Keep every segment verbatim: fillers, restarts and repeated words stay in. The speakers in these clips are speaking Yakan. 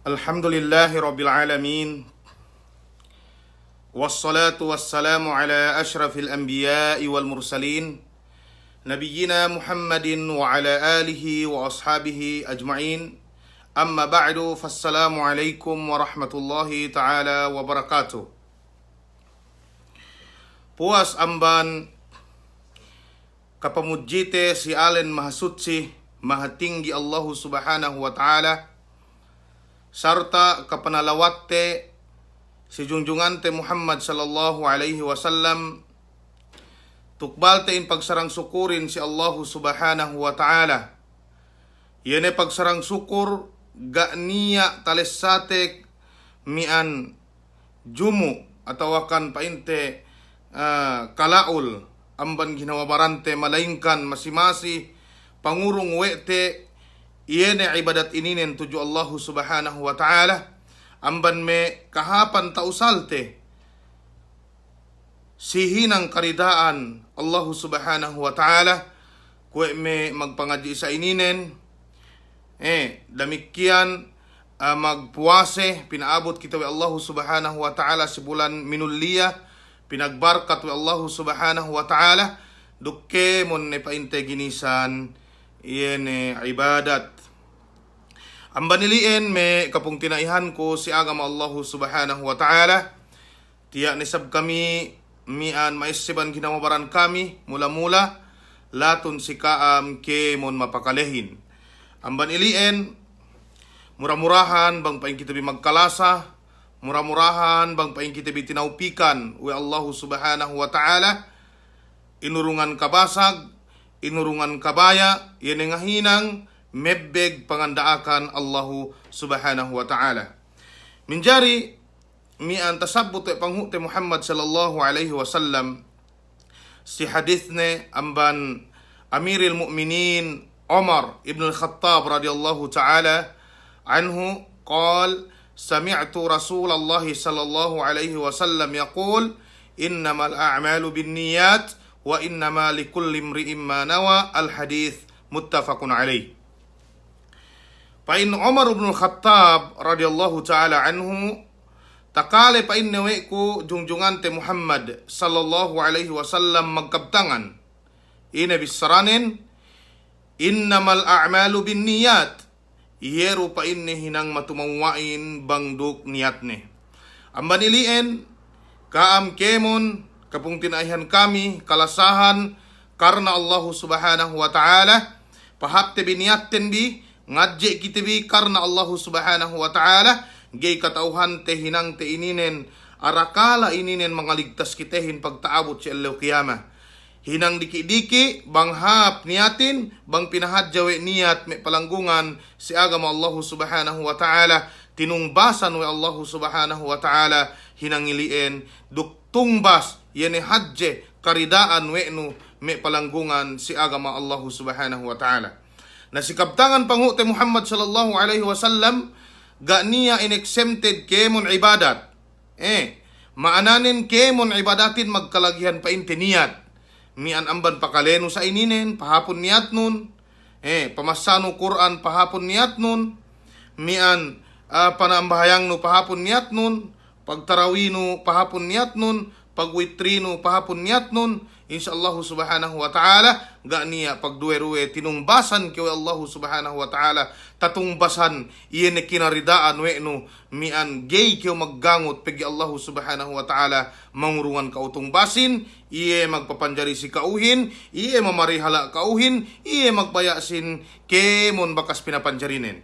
الحمد لله رب العالمين. والصلاة والسلام على أشرف الأنبياء والمرسلين. نبينا محمد وعلى آله وأصحابه أجمعين. أما بعد، فالسلام عليكم ورحمة الله تعالى وبركاته. Puwas amban kapamudjite si alen mahasutsi, mahatinggi Allahu Subhanahu wa Ta'ala, sarta' kapanalawatte si jungjungante Muhammad sallallahu alaihi wasallam, tukbalte in pagsarang sukurin si Allahu Subhanahu wa Ta'ala. Iye ne pagsarang sukur ga' niya' talessate mi'an jumu' atawakan pa'inte, eh, kala'ul amban ginawa barante, malaingkan masi-masi pangurung we' te iye ne ibadat ininen tudju Allahu Subhanahu wa Ta'ala, amban me' kahāpan ta'usalte si hinang karida'an Allahu Subhanahu wa Ta'ala, kuwe' me' magpangadji' sa' ininen, eh, damikkiyan, ah, magpuwase, pina'abut kite we' Allahu Subhanahu wa Ta'ala si bulan minulliya, pinagbarkat we' Allahu Subhanahu wa Ta'ala, duk kēmon ne pa'inte ginisan, iye ne ibadat. Amban ili'en me' kapungtina'ihanku si agama Allahu Subhanahu wa Ta'ala, tiya' ne sab kami mi'an ma'esseban ginawa baran kami, mula-mula, latun si ka'am kēmon mapakalehin. Amban ili'en, mura-murahan bang pa'in kite bi magkalasa, mura-murahan bang pa'in kite bi tinawpikan we' Allahu Subhanahu wa Ta'ala, inurungan kabasag, inurungan kabaya', iye ne ngahinang mebbeg panganda'akan Allahu Subhanahu wa Ta'ala. Minjari, mi'an tasabbut we' panghu'te Muhammad sallallahu alaihi wasallam, si hadisne amban Amiril Mu'minin Umar ibn al-Khattab radiyallahu ta'ala anhu, qal, sami'tu Rasulallahi sallallahu alaihi wasallam yaqul, innamal a'malu binniyat, wa innama likulli imri'in ma nawa. Al-hadith muttafaqun alaih. Pa'in Umar ibnul Khattab radiyallahu ta'ala anhu, takale pa'inne we' ku jungjungante Muhammad sallallahu alaihi wasallam magkabtangan. Ine bissaranen, innamal a'malu binniyat. Iye du pa'inne hinang matumawwa'in bang duk niyatne. Amban ili'en, ka'am kēmon, kapungtina'ihan kami, kalasahan, karna Allahu Subhanahu wa Ta'ala, pahāpte bi niyatten bi, ngadje' kite bi karna Allahu Subhanahu wa Ta'ala, ga'i kata'uhante hinangte ininen, arakala ininen mangaligtas kitehin pagta'abut si ellew kiyama. Hinang diki'-diki', bang hāp niyatin, bang pinahadja we' niyat me' palanggungan si agama Allahu Subhanahu wa Ta'ala, tinungbasan we' Allahu Subhanahu wa Ta'ala hinang ili'en, duk tungbas, iye ne hadje karida'an we' nu me' palanggungan si agama Allahu Subhanahu wa Ta'ala. Na si kabtangan panghu'te Muhammad sallallahu alaihi wasallam, ga' niya' in exempted kēmon ibadat. Eh, ma'ananen kēmon ibadatin magkalagihan pa'inte niyat. Mi'an amban pakalenu sa' ininen, pahāpun niyatnun. Eh, pamassanu Kur'an, pahāpun niyatnun. Mi'an, ah, panambahayangnu, pahāpun niyatnun. Pagtarawinu, pahāpun niyatnun. Pagwitrinu, pahāpun niyatnun. Insya Allahu Subhanahu wa Ta'ala, ga' niya' pagduwe-ruwe tinungbasan kew we' Allahu Subhanahu wa Ta'ala, tatungbasan iye ne kinarida'an we' nu, mi'an ga'i kew maggangut pegge' Allahu Subhanahu wa Ta'ala mangurungan ka'u tungbasin, iye magpapanjari si ka'uhin, iye mamarihala' ka'uhin, iye magbaya' sin kēmon bakas pinapanjarinen.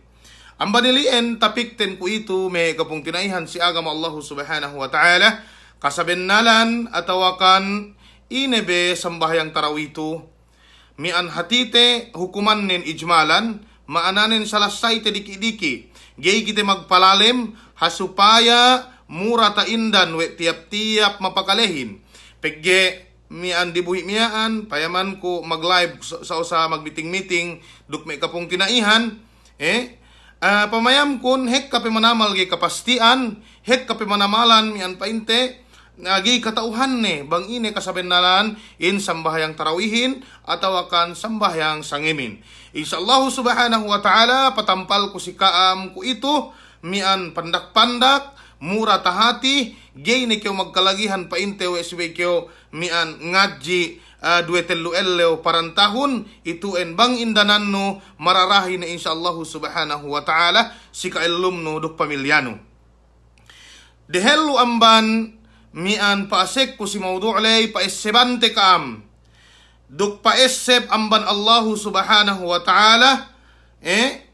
Amban ili'en tapikten kuwe'itu me' kapungtina'ihan si agama Allahu Subhanahu wa Ta'ala, kasabennalan atawakan ine be sambahayang tarawih tu, mi'an hatite hukumannen ijmalan, ma'ananen salasayte diki'-diki', ga'i kite magpalalem, ha supaya mura ta'indan we' tiyap-tiyap mapakalehin. Pegge' mi'an dibuhi' miya'an, payamanku mag-live sa-, sa'usa magmiting-miting duk me' kapungtina'ihan, eh, ah, pamayamkun hekka pe manamal ga'i kapasti'an, hekka pe manamalan mi'an pa'inte, ah, ga'i kata'uhanne bang ine kasabennalan in sambahayang tarawihin atawakan sambahayang sangemin. Insya Allahu Subhanahu wa Ta'ala, patampalku si ka'am kuwe'itu, mi'an pandak-pandak, mura tahati, ga'i ne kew magkalagihan pa'inte we' subey kew mi'an ngadji', eh, duwe tellu ellew parantahun, itu'en bang indanannu, mararahi ne insya Allahu subhanahu wa ta'ala si ka'ellumnu duk pamilyanu. Dehellu amban mi'an pa'asekku si mawdu' ley, pa'essebante ka'am duk pa'esseb amban Allahu subhanahu wa ta'ala, eh,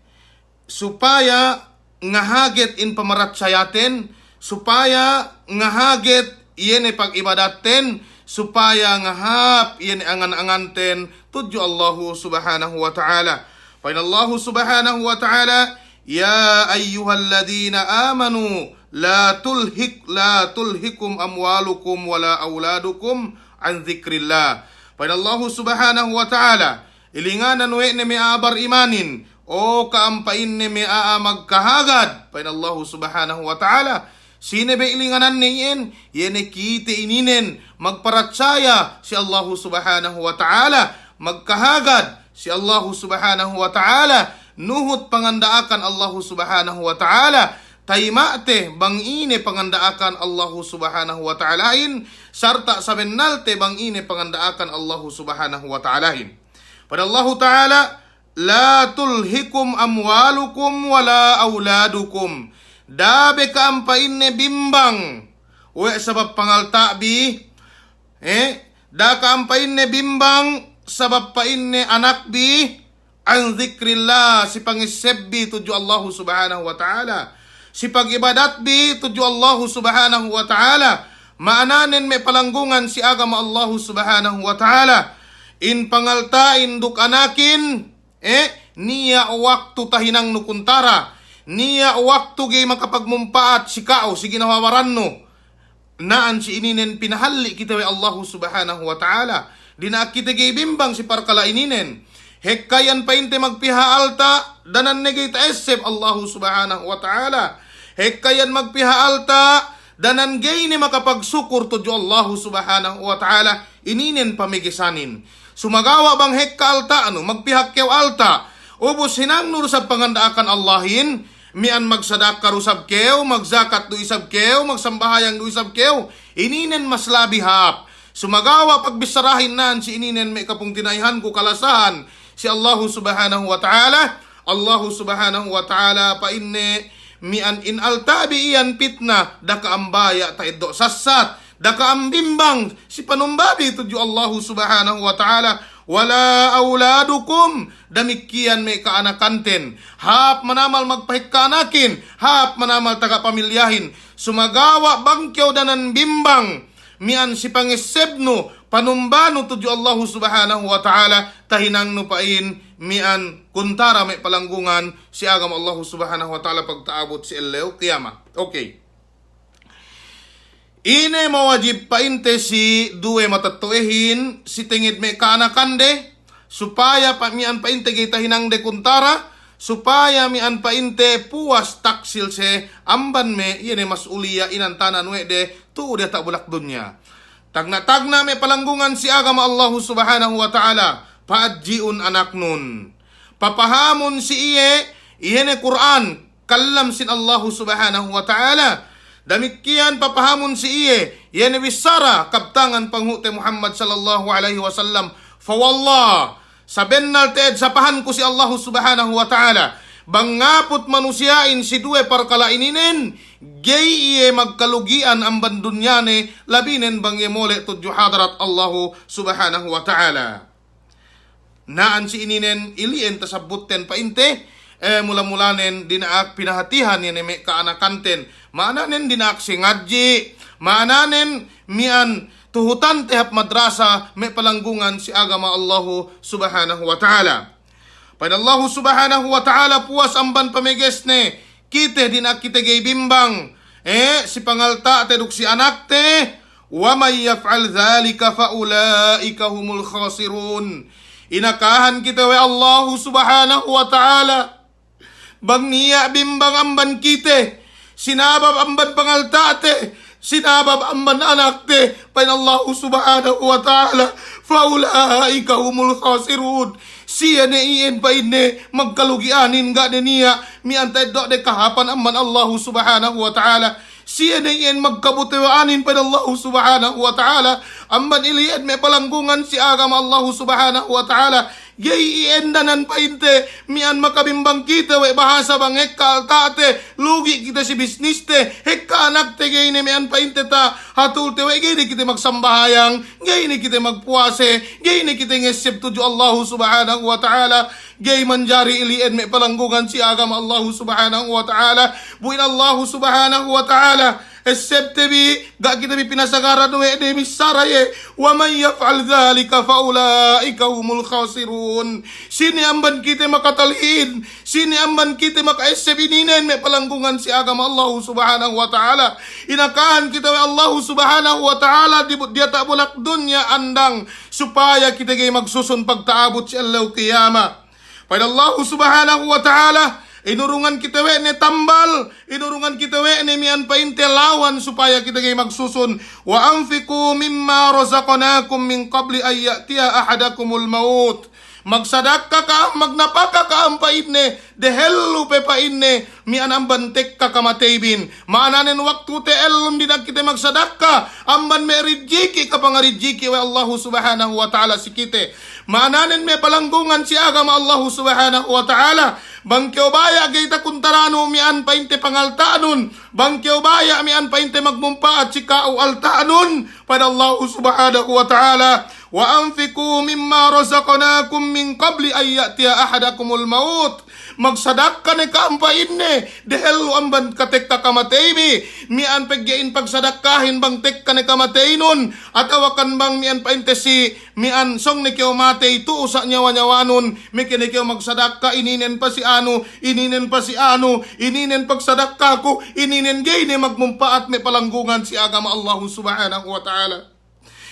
supaya ngahaget in pamaratsayaten, supaya ngahaget iye ne pag'ibadatten, supaya ngahāp iye ne angan-anganten tudju Allahu subhanahu wa ta'ala. Pa'in Allahu subhanahu wa ta'ala, "Ya ayyuhalladhina amanu la tulhik-, la tulhikum amwalukum wala awladukum an dhikrillah." Pa'in Allahu subhanahu wa ta'ala, ilinganan we' ne me' a'a barimanin, o ka'am pa'inne me' a'a magkahagad, pa'in Allahu subhanahu wa ta'ala. Sine be ilingananne iyan? Iye ne kite ininen magparatsaya si Allahu subhanahu wa ta'ala, magkahagad si Allahu subhanahu wa ta'ala, nuhut panganda'akan Allahu subhanahu wa ta'ala, tayima'te bang ine panganda'akan Allahu subhanahu wa ta'alahin, sarta' sabennalte bang ine panganda'akan Allahu subhanahu wa ta'alahin. Pa'in Allahu ta'ala, "La tulhikum amwalukum wala awladukum." Da'a be ka'am pa'inne bimbang we' sabab pangalta'bi, eh, da'a ka'am pa'inne bimbang sabab pa'inne anakbi, an dhikrillah, si pangessebbi tudju Allahu subhanahu wa ta'ala, si pag'ibadatbi tudju Allahu subhanahu wa ta'ala. Ma'ananen me' palanggungan si agama Allahu subhanahu wa ta'ala, in pangalta'in duk anakin, eh, niya' waktu tahinangnu kuntara, niya' waktu ga'i makapagmumpa'at si ka'u, si ginhawa barannu. Na'an si ininen pinahalli' kite we' Allahu subhanahu wa ta'ala. Dina'ak kite ga'i bimbang si parkala' ininen. Hekka iyan pa'inte magpiha alta', danan ne ga'i ta'esseb Allahu subhanahu wa ta'ala. Hekka iyan magpiha alta', danan ga'i ne makapagsukur tudju Allahu subhanahu wa ta'ala. Ininen pamegesanin. Sumagawa' bang hekka alta'nu, magpiha kew alta', ubus hinangnu du isab panganda'akan Allahin, mi'an magsadaka du isab kew, magjakat du isab kew, magsambahayang du isab kew, ininen mas labi hāp. Sumagawa' pagbissarahin na'an si ininen me' kapungtina'ihanku kalasahan si Allahu subhanahu wa ta'ala, Allahu subhanahu wa ta'ala pa'inne, mi'an in alta'bi iyan pitna, da'a ka'am baya' ta'eddo' sassat, da'a ka'am bimbang si panumbabi tudju Allahu subhanahu wa ta'ala, wala awladukum, damikkiyan me' ka'anakanten. Hāp manamal magpahekka anakin, hāp manamal taga pamilyahin. Sumagawa' bang kew danan bimbang, mi'an si pangessebnu, panumbanu tudju Allahu subhanahu wa ta'ala, tahinangnu pa'in mi'an kuntara me' palanggungan si agama Allahu subhanahu wa ta'ala pagta'abut si ellew kiyamat. Okay. Ine mawajib pa'inte si duwe matetto'ehin, si tenged me' ka'anakande, supaya pa-, mi'an pa'inte ga'i tahinangde kuntara, supaya mi'an pa'inte puwas taksil se amban me' iye ne mas'uliya inantanan we' de tu'u diyata' bulak dunya. Tagna'-tagna' me' palanggungan si agama Allahu subhanahu wa ta'ala, pa'adji'un anaknun. Papahamun si iye, iye ne Kur'an, kallam sin Allahu subhanahu wa ta'ala. Damikkiyan papahamun si iye, iye ne bissara kabtangan panghu'te Muhammad sallallahu alaihi wasallam. Fa wallah, sabennal te'ed sapahanku si Allahu subhanahu wa ta'ala, bang ngaput manusiya'in si duwe parkala' ininen, ga'i iye magkalugi'an amban dunyane, labinen bang iye mole' tudju hadarat Allahu subhanahu wa ta'ala. Na'an si ininen ili'en tasabbutten pa'inte, eh, mula-mulanen dina'ak pinahatihan iye ne me' ka'anakanten. Ma'ananen dina'ak si ngadji', ma'ananen mi'an tuhutante hap madrasa me' palanggungan si agama Allahu subhanahu wa ta'ala. Pa'in Allahu subhanahu wa ta'ala puwas amban pamegesne, kite dina'ak kite ga'i bimbang, eh, si pangalta'te duk si anakte, wa man yaf'al dhalika fa ula'ika humul khasirun. Inakahan kite we' Allahu subhanahu wa ta'ala. Bang niya' bimbang amban kite, sinabab amban pangalta'te, sinabab amban anakte, pa'in Allahu subhanahu wa ta'ala, فأولئك هم الخاسرون. Siye ne iyan pa'inne magkalugi'anin, ga' ne niya' miya'an ta'eddo'de kahāpan amban Allahu Subhanahu wa Ta'ala. Siye ne iyan magkabutewa'anin pa'in Allahu Subhanahu wa Ta'ala. Amban ili'en me' palanggungan si agama Allahu Subhanahu wa Ta'ala, ga'i iyan danan pa'inte miya'an makabimbang kite we' bahasa bang hekka alta'te, lugi' kite si bisniste, hekka anakte ga'i ne miya'an pa'inte tahatulte we', ga'i ne kite magsambahayang, ga'i ne kite magpuwase, ga'i ne kite ngesseb tudju Allahu Subhanahu wa Ta'ala. Ga'i manjari ili'en me' palanggungan si agama Allahu Subhanahu wa Ta'ala. Bu in Allahu Subhanahu wa Ta'ala essebte bi, ga' kite bi pinasagaran we' ne missara iye, ومن يفعل ذلك فأولئك هم الخاسرون. Sine amban kite makatali'in, sine amban kite maka'esseb ininen me' palanggungan si agama Allahu Subhanahu wa Ta'ala. Inakahan kite we' Allahu Subhanahu wa Ta'ala di bu-, diyata' bulak dunya andang supaya kite ga'i magsusun pagta'abut si ellew kiyama. Pa'in Allahu Subhanahu wa Ta'ala, inurungan kite we' ne tambal, inurungan kite we' ne miya'an pa'inte lawan supaya kite ga'i magsusun. وأنفقوا مما رزقناكم من قبل أن يأتي أحدكم الموت. Magsadakka ka'am, magnapaka ka'am pa'inne, dehellu pe pa'inne miya'an amban tekka kamateybin. Ma'ananen waktute ellum dina'ak kite magsadakka amban me' rijiki' kapangarijiki' we' Allahu Subhanahu wa Ta'ala si kite. Ma'ananen me' palanggungan si agama Allahu Subhanahu wa Ta'ala, bang kew baya' ga'i takuntaranu miya'an pa'inte pangalta'nun, bang kew baya' miya'an pa'inte magmumpa'at si ka'u alta'nun, pa'in Allahu Subhanahu wa Ta'ala, وأنفقوا مما رزقناكم من قبل أن يأتي أحدكم الموت. Magsadakka ne ka'am pa'inne dehellu amban katekka kamateybi. Miya'an pegge' in pagsadakkahin bang tekka ne kamateynun, atawakan bang miya'an pa'inte si miya'an sōng ne kew matey tu'u sa' nyawa-nyawanun, meke ne kew magsadakka, ininen pa si anu, ininen pa si anu, ininen pagsadakkaku, ininen ga'i ne magmumpa'at me' palanggungan si agama Allahu Subhanahu wa Ta'ala.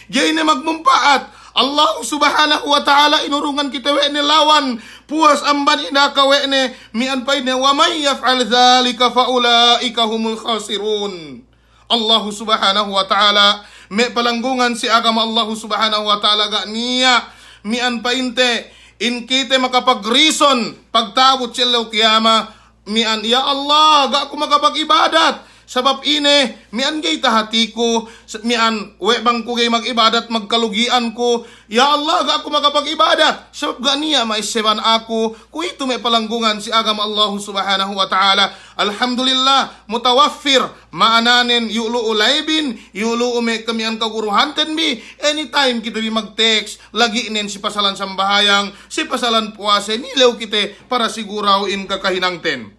Ga'i ne magmumpa'at. Allahu Subhanahu wa Ta'ala inurungan kite we' ne lawan puwas amban inaka we' ne miya'an pa'inne, ومن يفعل ذلك فأولئك هم الخاسرون. Allahu Subhanahu wa Ta'ala, me' palanggungan si agama Allahu Subhanahu wa Ta'ala, ga' niya' miya'an pa'inte in kite makapagrison pagta'abut si ellew kiyama, miya'an, "Ya Allah, ga' ku makapag'ibadat. Sabab ine, miya'an ga'i tahatiku, s-, miya'an we' bang ku ga'i mag'ibadat magkalugi'an ku. Ya Allah, ga' ku makapag'ibadat. Sabab ga' niya' ma'esseban aku." Kuwe'itu me' palanggungan si agama Allahu Subhanahu wa Ta'ala. Alhamdulillah, mutawaffir, ma'ananen iyu' lu'u laybin, iyu' lu'u me' kami'an kaguruhanten bi, anytime kite bi mag-text, lagi'nen si pasalan sambahayang, si pasalan puwase, nilew kite para siguraw in kakahinangten.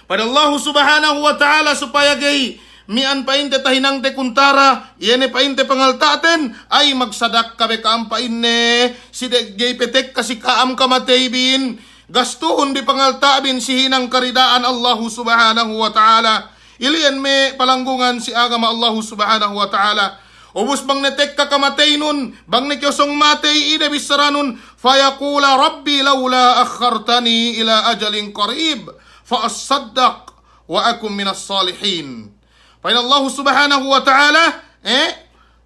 Pa'in Allahu Subhanahu wa Ta'ala supaya ga'i miya'an pa'inte tahinangte kuntara, iye ne pa'inte pangalta'ten, ay magsadakka be ka'am pa'inne, si de-, ga'i pe tekka si ka'am kamateybin, gastuhun bi pangalta'bin si hinang karida'an Allahu Subhanahu wa Ta'ala. Ili'en me' palanggungan si agama Allahu Subhanahu wa Ta'ala. Ubus bang ne tekka kamateynun, bang ne kew sōng matey, ine bissaranun, فيقول رب لولا أخرتني إلى أجل قريب فأصدق وأكن من الصالحين. Pa'in Allahu Subhanahu wa Ta'ala, eh,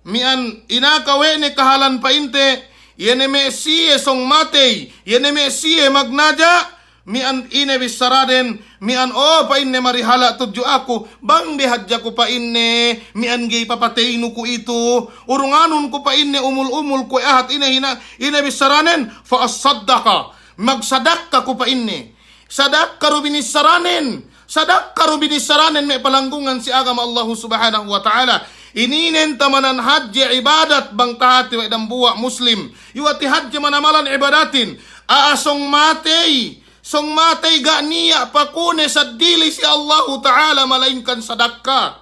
miya'an inaka we' ne kahalan pa'inte, iye ne me' siye sōng matey, iye ne me' siye magnaja', miya'an ine bissaraden, miya'an, "O," pa'inne, "marihala' tudju aku, bang be hadja ku," pa'inne, "miya'an ga'i papateynu kuwe'itu, urunganun ku," pa'inne, "umul-umul ku we' ahat ine hina-, ine bissaranen, فأصدق, magsadakka ku," pa'inne. Sadakka du binissaranen. Sadakka du binissaranen me' palanggungan si agama Allahu Subhanahu wa Ta'ala. Ininen tamanan hadje ibadat bang tahati we' dambuwa' muslim. Iyu' hati hadje manamalan ibadatin. A'a sōng matey. Sōng matey ga' niya' pakune saddili si Allahu Ta'ala malaingkan sadakka.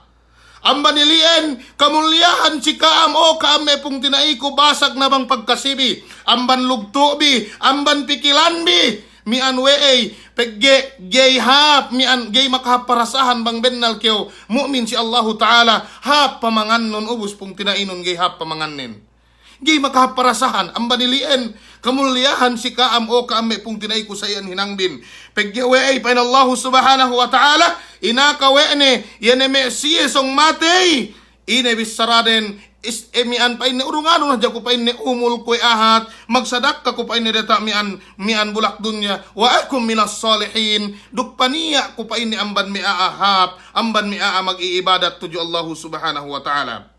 Amban ili'en, kamuliyahan si ka'am, o ka'am me' pungtina'iku, basag na bang pagkasibi, amban lugtu'bi, amban pikilanbi, miya'an we'ey, pegge' ga'i hāp, miya'an ga'i makahāp parasahan bang bennal kew mu'min si Allahu Ta'ala, hāp pamangannun, ubus pungtina'inun ga'i hāp pamangannen. Ga'i makahāp parasahan, amban ili'en, kamuliyahan si ka'am, o ka'am me' pungtina'iku sa iyan hinangbin. Pegge' we'ey, pa'in Allahu Subhanahu wa Ta'ala, inaka we' ne, iye ne me' siye sōng matey, ine bissaraden, is-, eh, mi'an pa'inne urunganun hadja ku pa'inne umul ku we' ahat, magsadakka ku pa'inne diyata' mi'an, mi'an bulak dunya, wa akun minas salihin, duk paniya' ku pa'inne amban me' a'a hāp, amban me' a'a mag'i'ibadat tudju Allahu Subhanahu wa Ta'ala.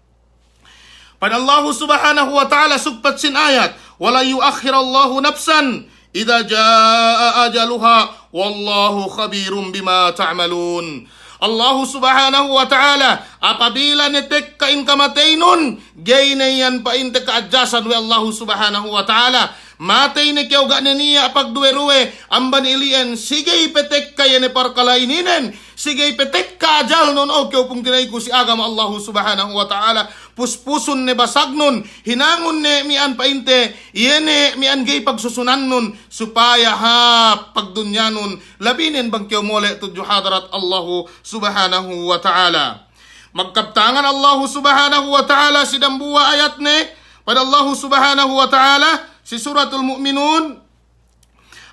Pa'in Allahu Subhanahu wa Ta'ala sugpat sin ayat, "Wa la yu'akhirallahu nafsan idza jaa'a ajaluha, wallahu khabirum bima ta'malun." Allahu Subhanahu wa Ta'ala, apabila ne tekka in kamateynun, ga'i ne iyan pa'inte ka'adjasan we' Allahu Subhanahu wa Ta'ala. Matey ne kew ga' ne niya' pagduwe-ruwe, amban ili'en, si ga'i pe tekka iye ne parkala' ininen, si ga'i pe tekka ajalnun, o kew pungtina'iku si agama Allahu Subhanahu wa Ta'ala, puspusun ne basagnun, hinangun ne mi'an pa'inte, iye ne mi'an ga'i pagsusunannun, supaya hāp pagdunyanun, labinen bang kew mole' tudju hadarat Allahu Subhanahu wa Ta'ala. Magkabtangan Allahu Subhanahu wa Ta'ala si dambuwa' ayatne, pa'in Allahu Subhanahu wa Ta'ala si Suratul Mu'minun,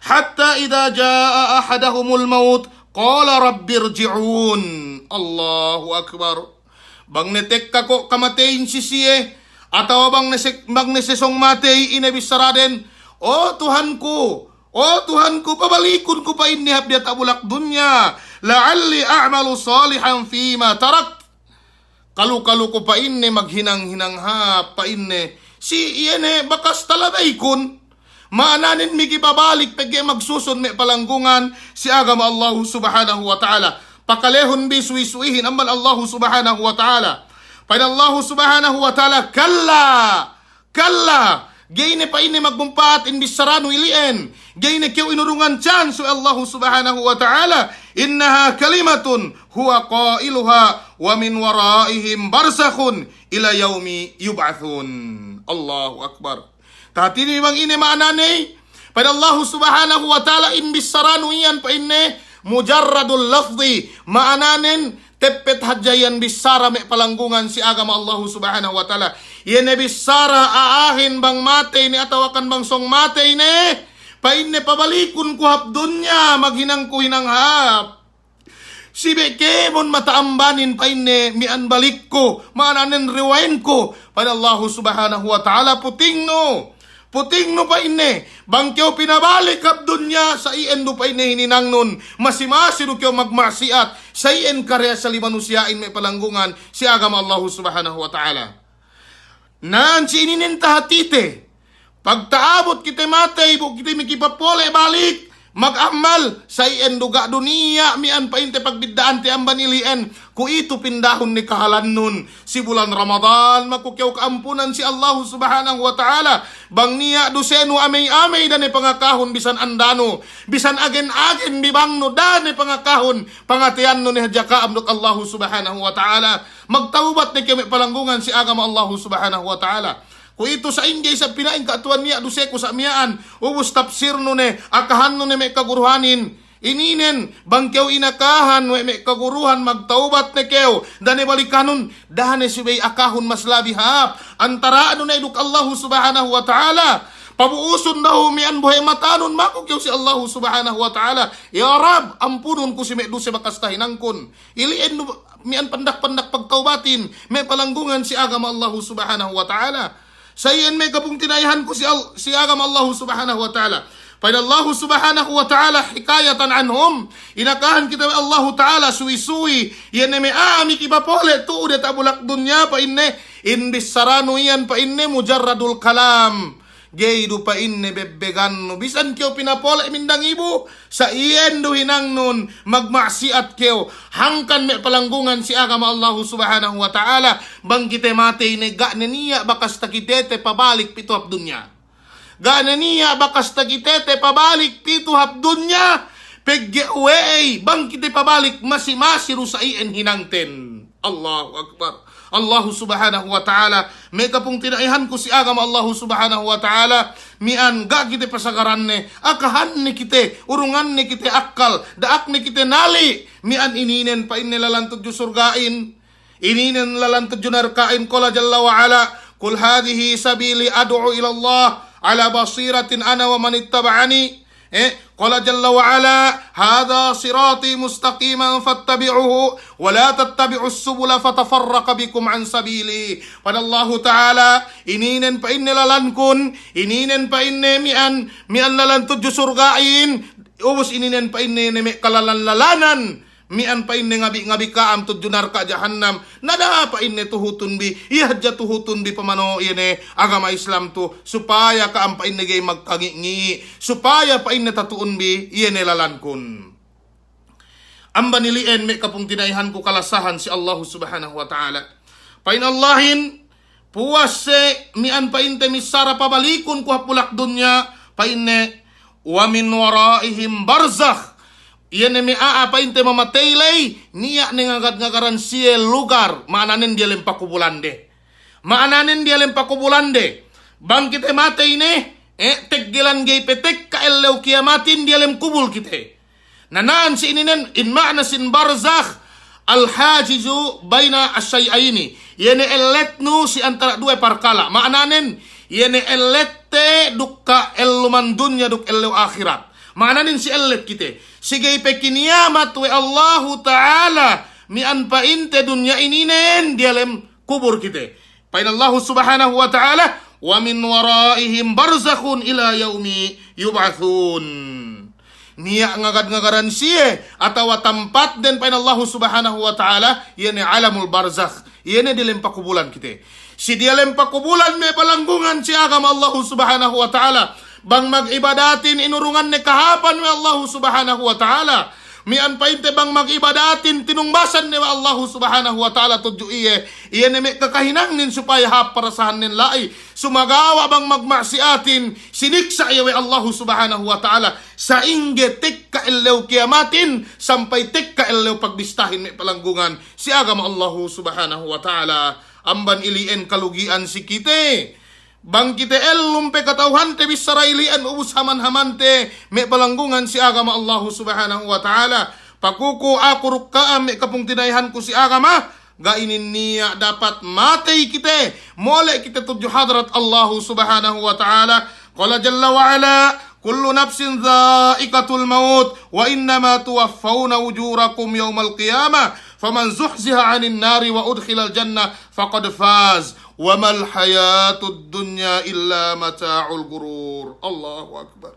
"Hatta idza jaa'a ahadahumul maut, qala rabbirji'un." Allahu Akbar. Bang ne tekka ko' kamateyin si siye, atawa bang ne se-, bang ne sesōng matey, ine bissaraden, "O Tuhanku, o Tuhanku, pabalikun ku pa'inne hap diyata' bulak dunya, la'alli a'malu salihan fima tarakt." Kalu-kalu ku pa'inne maghinang-hinang hāp pa'inne si iye ne bakas talabeykun. Ma'ananen mikipabalik pegge' magsusun me' palanggungan si agama Allahu Subhanahu wa Ta'ala. Pakalehun bi suwi-suwihin amban Allahu Subhanahu wa Ta'ala. Pa'in Allahu Subhanahu wa Ta'ala, "Kalla, kalla, ga'i ne pa'inne magmumpa'at in bissaranu ili'en. Ga'i ne kew inurungan chance we' Allahu Subhanahu wa Ta'ala. Innaha kalimatun huwa qailuha wa min wara'ihim barzakhun ila yaumi yub'atsun." Allahu Akbar. Tahatini bang ine ma'anane, pa'in Allahu Subhanahu wa Ta'ala in bissaranu iyan pa'inne mujarradul lafzi, ma'ananen teppet hadja iyan bissara me' palanggungan si agama Allahu Subhanahu wa Ta'ala. Iye ne bissara a'ahin bang matey ne atawakan bang sōng matey ne, pa'inne pabalikun ku hap dunya maghinang ku hinang hāp. Sibe' kēmon mata'ambanin pa'inne mi'an balikku, ma'ananen rewindku. Pa'in Allahu Subhanahu wa Ta'ala, putingnu. Putingnu pa'inne, bang kew pinabalik hap dunya sa iyan du pa'inne hininangnun, masi-masi du kew magma'siyat, sa iyan karya sali manusiya'in me' palanggungan si agama Allahu Subhanahu wa Ta'ala. Na'an si ininen tahatite, pagta'abut kite matey, bu kite mikipapole' balik, mag'amal, sa iyan du ga' du niya' mi'an pa'inte pagbidda'ante amban ili'en, kuwe'itu pindahun ne kahalannun, si bulan Ramadan, maku kew ka'ampunan si Allahu Subhanahu wa Ta'ala, bang niya' dusenu amey-amey da'a ne pangakahun bisan andanu, bisan agen-agen bibangnu da'a ne pangakahun, pangateyannu ne hadja ka'am duk Allahu Subhanahu wa Ta'ala. Magtawbat ne kew me' palanggungan si agama Allahu Subhanahu wa Ta'ala. Kuwe'itu sa'ingge isab pina'in ka'atuwan niya' duseku sa' miya'an, ubus tapsirnu ne, akahannu ne me' kaguruhanin. Ininen, bang kew inakahan we' me' kaguruhan magtawbat ne kew, da'a ne balikanun, da'a ne subey akahun mas labi hāp antara'nu ne duk Allahu Subhanahu wa Ta'ala. Pabu'usun dahu' mi'an bohe' matanun, maku kew si Allahu Subhanahu wa Ta'ala, "Ya Rabb, ampunun ku si me' duse bakas tahinangkun." Ili'en du mi'an pandak-pandak pagtawbatin me' palanggungan si agama Allahu Subhanahu wa Ta'ala. Sa iyan me' kapungtina'ihanku si Al-, si agama Allahu Subhanahu wa Ta'ala. Pa'in Allahu Subhanahu wa Ta'ala hikayatan anhum, inakahan kite we' Allahu Ta'ala suwi-suwi, iye ne me' a'a mikipapole' tu'u diyata' bulak dunya pa'inne, in bissaranu iyan pa'inne mujarradul kalam. Ga'i du pa'inne bebbegannu, bisan kew pinapole' mindangibu, sa iyan du hinangnun, magma'siyat kew, hangkan me' palanggungan si agama Allahu Subhanahu wa Ta'ala, bang kite matey ne ga' ne niya' bakas takitete pabalik pitu hap dunya. Ga' ne niya' bakas takitete pabalik pitu hap dunya, pegge' we'ey bang kite pabalik masi-masi du sa iyan hinangten. Allahu Akbar. Allahu Subhanahu wa Ta'ala, me' kapungtina'ihanku si agama Allahu Subhanahu wa Ta'ala, mi'an ga' kite pasagaranne, akahanne kite, urunganne kite akkal, da'akne kite nali', mi'an ininen pa'inne lalan tudju surga'in, ininen lalan tudju narka'in, qala jalla wa ala, "Qul hadhihi sabili ad'u ila Allah, ala basiratin ana wa manittaba'ani." Eh, qala jalla wa ala, "Hadha sirati mustaqiman fattabi'uhu, wa la tattabi'us subula fatafarraqa bikum an sabili." Pa'in Allahu Ta'ala, ininen pa'inne lalankun, ininen pa'inne mi'an, mi'an lalan tudju surga'in, ubus ininen pa'inne ne me' kalalan-lalanan, mi'an pa'inne ngabi'-ngabi' ka'am tudju narka' jahannam. Na da'a pa'inne tuhutun bi, iye hadja tuhutun bi pamano' iye ne agama Islam tu, supaya ka'am pa'inne ga'i magkangi'-ngi', supaya pa'inne tatu'un bi iye ne lalankun. Amban ili'en me' kapungtina'ihanku kalasahan si Allahu Subhanahu wa Ta'ala. Pa'in Allahin, puwas se mi'an pa'inte missara pabalikun ku hap bulak dunya, pa'inne, "Wa min wara'ihim barzakh." Iye ne me' a'a pa'inte mamatey ley, niya' ne ngagad-ngagaran siye lugar, ma'ananen diyalem pakubulande. Ma'ananen diyalem pakubulande. Bang kite matey ne, eh, teggelan ga'i pe tekka ellew kiyamatin diyalem kubul kite. Na na'an si ininen, in ma'na sin barzakh, al-hajizu baina asy-syai'aini. Iye ne elletnu si antara' duwe parkala'. Ma'ananen, iye ne ellette dukka elluman dunya duk ellew ahirat. Ma'ananen si ellet kite. Si ga'i pe kiniyamat we' Allahu Ta'ala, mi'an pa'inte dunya ininen diyalem kubul kite. Pa'in Allahu Subhanahu wa Ta'ala, "Wa min wara'ihim barzakhun ila yaumi yub'atsun." Niya' ngagad-ngagaran siye, atawa tampatden pa'in Allahu Subhanahu wa Ta'ala, iye ne alamul barzakh, iye ne diyalem pakubulan kite. Si diyalem pakubulan me' palanggungan si agama Allahu Subhanahu wa Ta'ala, bang mag'ibadatin inurungan ne kahāpan we' Allahu Subhanahu wa Ta'ala, mi'an pa'inte bang mag'ibadatin tinungbasan ne we' Allahu Subhanahu wa Ta'ala tudju iye, iye ne me' kakahinangnen supaya hāp parasahannen la'i. Sumagawa' bang magma'siyatin, siniksa' iye we' Allahu Subhanahu wa Ta'ala. Sa'ingge tekka ellew kiyamatin, sampay tekka ellew pagbistahin me' palanggungan si agama Allahu Subhanahu wa Ta'ala. Amban ili'en kalugi'an si kite. Bang kite ellum pe kata'uhante bissara ili'en ubus haman-hamante me' palanggungan si agama Allahu Subhanahu wa Ta'ala. Pakuku aku duk ka'am me' kapungtina'ihanku si agama, ga' inin niya' dapat matey kite, mole' kite tudju hadrat Allahu Subhanahu wa Ta'ala. Qala jalla wa ala, "Kullu nafsin dha'iqatul maut, wa innama tuwaffawna ujurakum yawmal qiyamah, faman zuhziha 'anin nari wa udkhilal jannah faqad faz." "Wa mal hayatud dunya illa mata'ul ghurur." Allahu Akbar.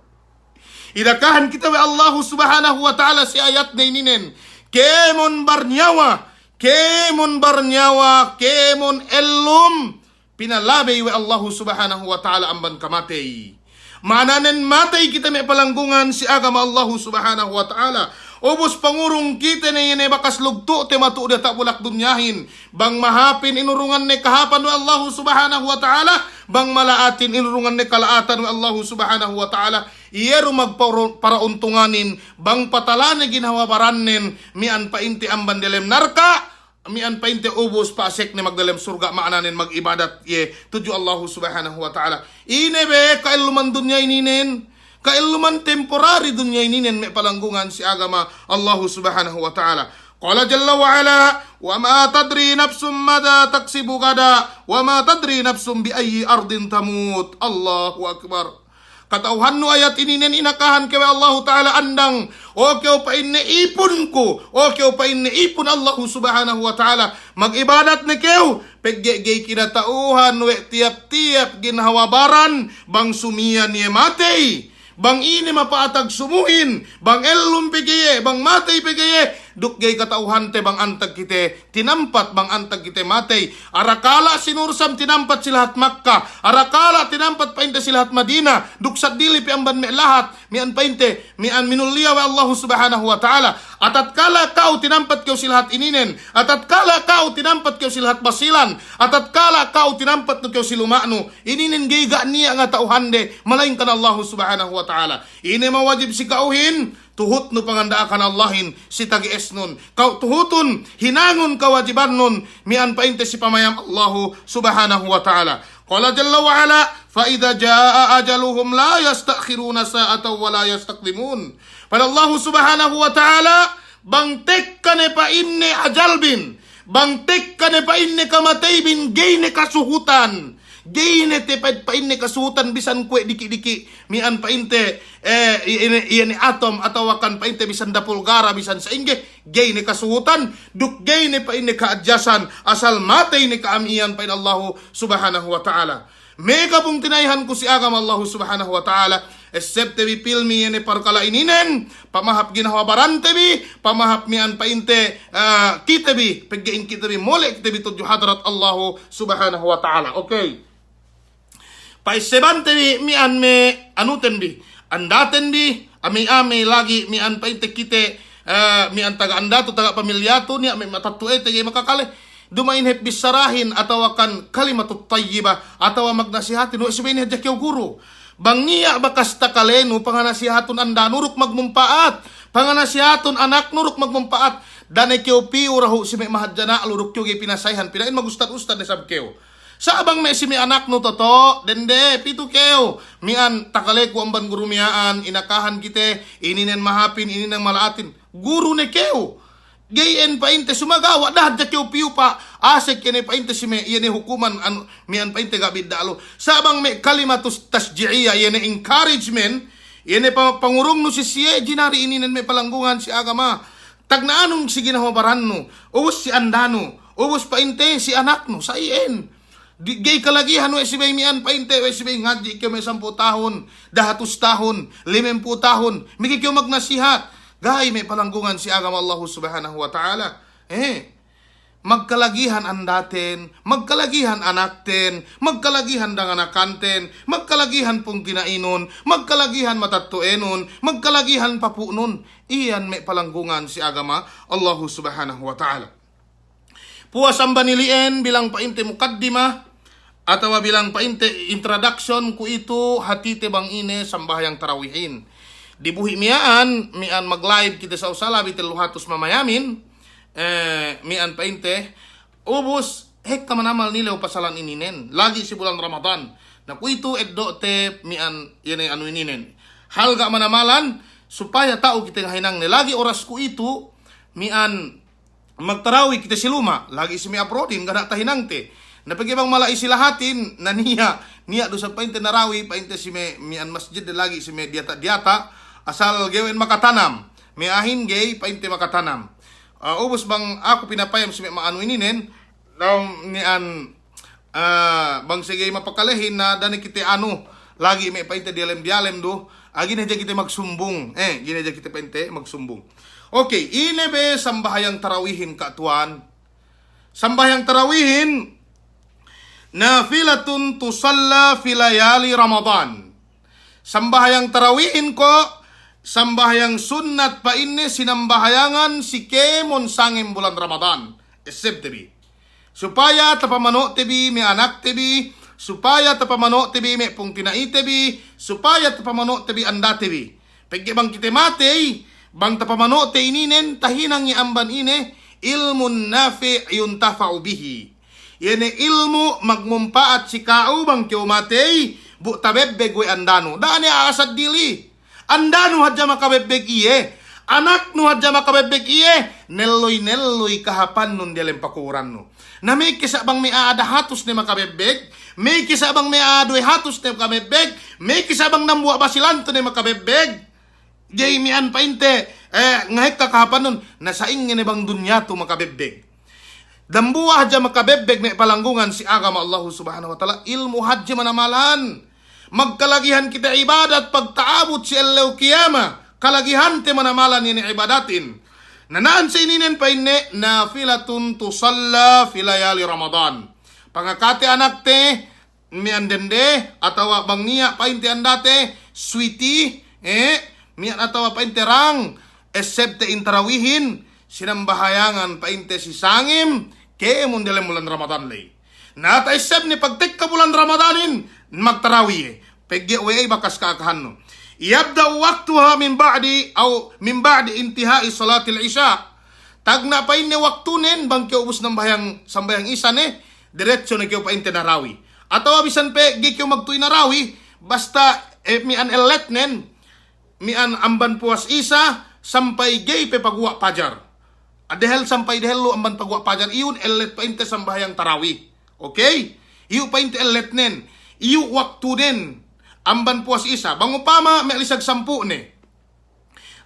Inakahan kite we' Allahu Subhanahu wa Ta'ala si ayatne ininen, kēmon barnyawa, kēmon barnyawa, kēmon ellum, pinalabey we' Allahu Subhanahu wa Ta'ala amban kamatey. Ma'ananen matey kite me' palanggungan si agama Allahu Subhanahu wa Ta'ala. Ubus pangurung kite ne iye ne bakas lugtu'te matu'u diyata' bulak dunyahin. Bang mahāpin inurungan ne kahāpan we' Allahu Subhanahu wa Ta'ala, bang mala'atin inurungan ne kala'atan we' Allahu Subhanahu wa Ta'ala. Iye du magpara-, parauntunganin, bang patalane ginhawa barannen, mi'an pa'inte amban delem narka', mi'an pa'inte ubus pa'asek ne magdelem surga', ma'ananen mag'ibadat iye tudju Allahu Subhanahu wa Ta'ala. Ine be ka'elluman dunya ininen, ka'elluman temporary dunya ininen me' palanggungan si agama Allahu Subhanahu wa Ta'ala. Qala jalla wa ala, "Wa ma tadri nafsun madha taksibu ghada, wa ma tadri nafsun bi ayyi ardin tamut." Allahu Akbar. Kata'uhannu ayat ininen inakahan kew we' Allahu Ta'ala andang, o kew pa'inne ipunku, o kew pa'inne ipun Allahu Subhanahu wa Ta'ala, mag'ibadat ne kew, pegge' ga'i kinata'uhan we' tiyap-tiyap ginhawa baran, bang sumiyan iye matey, bang ine mapa'atag sumuhin, bang ellum pe ga'i iye, bang matey pe ga'i iye, duk ga'i kata'uhante bang antag kite tinampat, bang antag kite matey. Arakala' si Nursam tinampat si lahat Makka, arakala' tinampat pa'inte si lahat Madina, duk saddili pe amban me' lahat, mi'an pa'inte, mi'an minulliya we' Allahu Subhanahu wa Ta'ala. Atatkala' ka'u tinampat kew si lahat ininen, atatkala' ka'u tinampat kew si lahat Basilan, atatkala' ka'u tinampat nu kew si luma'nu, ininen ga'i ga' niya' ngata'uhande, malaingkan Allahu Subhanahu wa Ta'ala. Ine mawajib si ka'uhin, tuhutnu panganda'akan Allahin si tage'esnun. Ka'u tuhutun, hinangun kawajibannun, mi'an pa'inte si pamayam Allahu Subhanahu wa Ta'ala. Qala jalla wa ala, "Fa idha ja'a ajaluhum la yasta'khiruna sa'atan wa la yastaqdimun." Pa'in Allahu Subhanahu wa Ta'ala, bang tekka ne pa'inne ajalbin, bang tekka ne pa'inne kamateybin, ga'i ne kasuhutan, Ga'i ne te pa'in, pa'inne kasuhutan bisan kuwe' diki'-diki', mi'an pa'inte, eh, i-, ine, iye ne atom atawakan pa'inte bisan dapul gara, bisan sa'ingge, ga'i ne kasuhutan, duk ga'i ne pa'inne ka'adjasan, asal matey ne ka'am iyan pa'in Allahu Subhanahu wa Ta'ala. Me' kapungtina'ihanku si agama Allahu Subhanahu wa Ta'ala, essebte bi pilmi iye ne parkala' ininen, pamahap ginhawa barante bi, pamahap mi'an pa'inte, eh, kite bi, pegge' in kite bi, mole' kite bi tudju hadrat Allahu Subhanahu wa Ta'ala. Okey. Pa'essebante bi mi'an me' anuten bi, andaten bi, ame'-ame' lagi' mi'an pa'inte kite, eh, mi'an taga andatu, taga pamilyatu, niya' me' matetto'ete ga'i makakale. Duma'in hep bissarahin atawakan kalimatut tayyibah, atawa magnasihatin, we' subey ne hadja kew guru. Bang niya' bakas takalenu, panganasihatun andanu duk magmumpa'at. Panganasihatun anaknu duk magmumpa'at. Da'a ne kew piyu dahu' si me' mahadjana' lu duk kew ga'i pinasa'ihan, pina'in magustad-ustad ne sab kew. Sa' bang me' si me' anaknu toto', dende, pitu kew. Mi'an takaleku amban guru miya'an, inakahan kite, ininen mahapin, ininen mala'atin. Guru ne kew. Ga'i en pa'inte sumagawa', da'a hadja kew piyu pa, asek iye ne pa'inte si me', iye ne hukuman anu, mi'an pa'inte ga' bidda' lu. Sa' bang me' kalimatus tasji'iyah, iye ne encouragement, iye ne pa-, pangurungnu si siye, jinari ininen me' palanggungan si agama. Tagna'anun si ginhawa barannu, ubus si andanu, ubus pa'inte si anaknu, sa' iyan. Di-, ga'i kalagihan we' subey mi'an pa'inte, we' subey ngadji' kew me' sampū' tahun, dahatus tahun, limempū' tahun, miki kew magnasihat. Ga'i me' palanggungan si agama Allahu Subhanahu wa Ta'ala. Eh, magkalagihan andaten, magkalagihan anakten, magkalagihan danganakanten, magkalagihan pungtina'inun, magkalagihan matetto'enun, magkalagihan papu'nun. Iyan me' palanggungan si agama Allahu Subhanahu wa Ta'ala. Puwas amban ili'en bilang pa'inte mukaddimah, atawa bilang pa'inte introduction kuwe'itu hātite bang ine sambahayang tarawihin. Dibuhi' miya'an, mi'an mag-live kite sa'usala bi tellu hatus mamayamin, eh, mi'an pa'inte, ubus, hekka manamal nilew pasalan ininen, lagi' si bulan Ramadan. Na kuwe'itu eddo'te mi'an iye ne anu ininen. Hal ga' manamalan, supaya ta'u kite ngahinangne. Lagi' oras kuwe'itu, mi'an magtarawi kite si luma', lagi' si me' abroadin, ga' niya' tahinangte. Na pegge' bang mala'i si lahatin, na niya', niya' du sa pa'inte narawi, pa'inte si me', mi'an masjid de lagi' si me' diyata'-diyata', asal ga'i we' makatanam. Me' a'ahin ga'i pa'inte makatanam. Ah, ubus bang aku pinapayam si me' ma'anu ininen, na mi'an, ah, bang si ga'i mapakalehin na da'a ne kite anu, lagi' me' pa'inte diyalem-diyalem du, agi ne hadja kite magsumbung, eh, ga'i ne hadja kite pa'inte magsumbung. Okey, ine be sambahayang tarawihin ka' tuwan. Sambahayang tarawihin, nafilatun tusalla fi layali Ramadan. Sambahayang tarawihin ko', sambahayang sunnat pa'inne sinambahayangan si kēmon sangem bulan Ramadan. Essebte bi. Supaya tapamano'te bi me' anakte bi, supaya tapamano'te bi me' pungtina'ite bi, supaya tapamano'te bi andate bi. Pegge' bang kite matey, bang tapamano'te ininen, tahinang iye amban ine, ilmun nafi' yuntafa'u bihi. Iye ne ilmu' magmumpa'at si ka'u bang kew matey, bu tabebbeg we' andanu. Da'a ne a'a saddili. Andanu hadja makabebbeg iye, anaknu hadja makabebbeg iye, nelloy-nelloy kahāpannun diyalem pakuburannu. Na meke sa' bang me' a'a dahatus ne makabebbeg, meke sa' bang me' a'a duwe hatus ne makabebbeg, meke sa' bang dambuwa' Basilanto ne makabebbeg, ga'i mi'an pa'inte, eh, ngahekka kahāpannun, na sa'ingge ne bang dunya tu makabebbeg. Dambuwa' hadja makabebbeg me' palanggungan si agama Allahu Subhanahu wa Ta'ala, ilmu' hadja manamalan. Magkalagihan kite ibadat pagta'abut si ellew kiyama, kalagihante manamalan inin ibadatin. Na na'an sa ininen pa'inne, nafilatun tusalla fi layali Ramadan. Pangakate anakte, mi'an dende, atawa bang niya' pa'inte andate, sweetie, eh, mi'an atawa pa'inte rang, essebte in tarawihin, sinambahayangan pa'inte si sangem, kēmon diyalem bulan Ramadan ley. Na ta'essebne pagtekka bulan Ramadanin, magtarawi iye. Pegge' we'ey bakas ka'akahannu. Yabda'u waqtuha min ba'di, aw min ba'di intiha'i salatil isya. Tagna' pa'inne waktunen bang kew ubus nambahayang, sambahayang isa ne, diretso ne kew pa'inte narawi. Atawa bisan pe ga'i kew magtuwi narawi, basta, eh, mi'an elletnen, mi'an amban puwas isa, sampay ga'i pe paguwa' pajar. Dehel sampay dehellu amban paguwa' pajar, iyun ellet pa'inte sambahayang tarawi. Okey? Iyu' pa'inte elletnen, iyu' waktuden amban puwas isa. Bang upama me' lisag sampū' ne.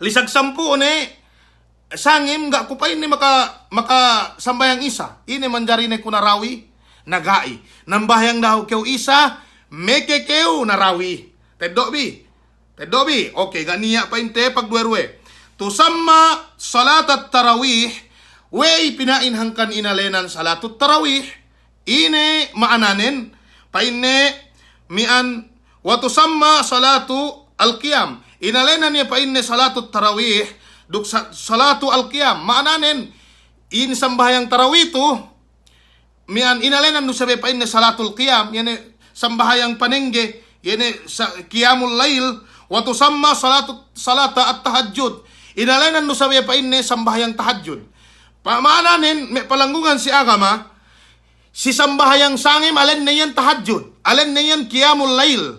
Lisag sampū' ne sangem ga' ku pa'inne maka, makasambahayang isa. Ine manjari ne ku narawi? Na ga'i. Nambahayang dahu' kew isa, meke kew narawi. Teddo' bi. Teddo' bi. Oke, ga' niya' pa'inte pagduwe-ruwe. Tusamma salatat tarawih, we'ey pina'in hangkan inalenan salatut tarawih. Ine ma'ananen? Pa'inne mi'an, wa tusamma salatu al-qiyam. Inalenan iye pa'inne salatu tarawih, duk sa-, salatu al-qiyam. Ma'ananen, in sambahayang tarawih tu, mi'an inalenan du sabe pa'inne salatul qiyam, iye ne sambahayang panengge, iye ne sa-, qiyamul lail, wa tusamma salatu, salata at-tahajjud. Inalenan du sabe pa'inne sambahayang tahajjud. Pa-, ma'ananen, me' palanggungan si agama, si sambahayang sangem alenne iyan tahajjud, alenne iyan qiyamul lail.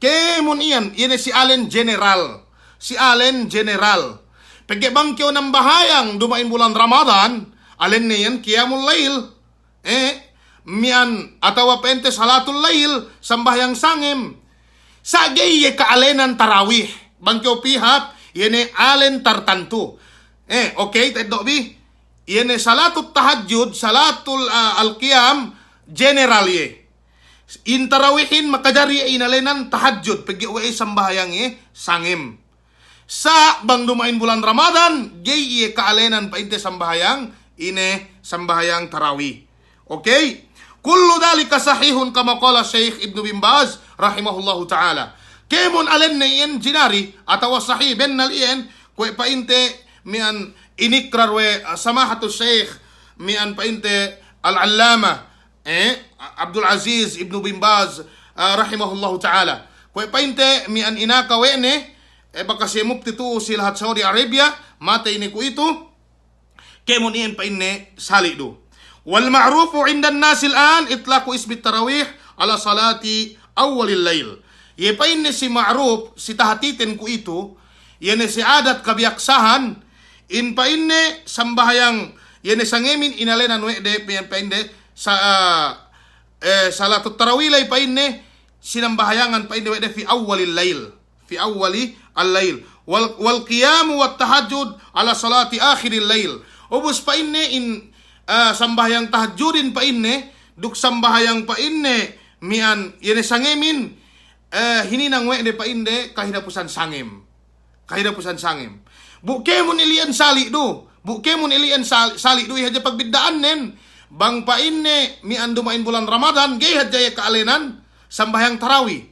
Kēmon iyan, iye ne si alen general. Si alen general. Pegge' bang kew nambahayang duma'in bulan Ramadan, alenne iyan qiyamul lail. Eh, mi'an atawa pa'inte salatul lail, sambahayang sangem. Sa' ga'i iye ka'alenan tarawih. Bang kew pī hap, iye ne alen tartantu. Eh, oke, teddo' bi. Iye ne salatut tahajjud, salatul, ah, al-qiyam, general iye. In tarawihin makajari iye inalenan tahajjud, pegge' we'ey sambahayang iye sangem. Sa' bang duma'in bulan Ramadan, ga'i iye ka'alenan pa'inte sambahayang, ine sambahayang tarawih. Oke? Kullu dhalika sahihun kama qala Shaykh Ibnu bin Baz rahimahullahu ta'ala. Kēmon alenne iyan jinari, atawa sahih bennal iyan, kuwe' pa'inte mi'an inikrar we', ah, samahatu Shaykh, mi'an pa'inte al-Allama, eh, Abdul Aziz Ibnu bin Baz, ah, rahimahullahu ta'ala. Kuwe' pa'inte mi'an inaka we' ne, eh, bakas iye mupti tu'u si lahat Saudi Arabia, matey ne kuwe'itu, kēmon iyan pa'inne sali' du. Wal ma'rufu indan nasil an itlaqu ismit tarawih ala salati awwalil lail. Iye pa'inne si ma'ruf, si tahatiten kuwe'itu, iye ne si adat kabiyaksahan, in pa'inne sambahayang, iye ne sangemin inalenan we' de, pa'in-, pa'inde sa-, ah, eh, salatut tarawih ley pa'inne, sinambahayangan pa'inde we' de fi awwalil lail. Fi awwali al-lail. Wal, wal qiyamu wat tahajjud ala salati akhiril lail. Ubus pa'inne in, eh, sambahayang tahajjudin pa'inne, duk sambahayang pa'inne mi'an, iye ne sangemin, eh, hininang we' de pa'inde kahinapusan sangem. Kahinapusan sangem. Bu kēmon ili'en sali' du. Bu kēmon ili'en sal-, sali' du, iye hadja pagbidda'annen. Bang pa'inne mi'an duma'in bulan Ramadan, ga'i hadja iye ka'alenan sambahayang tarawih.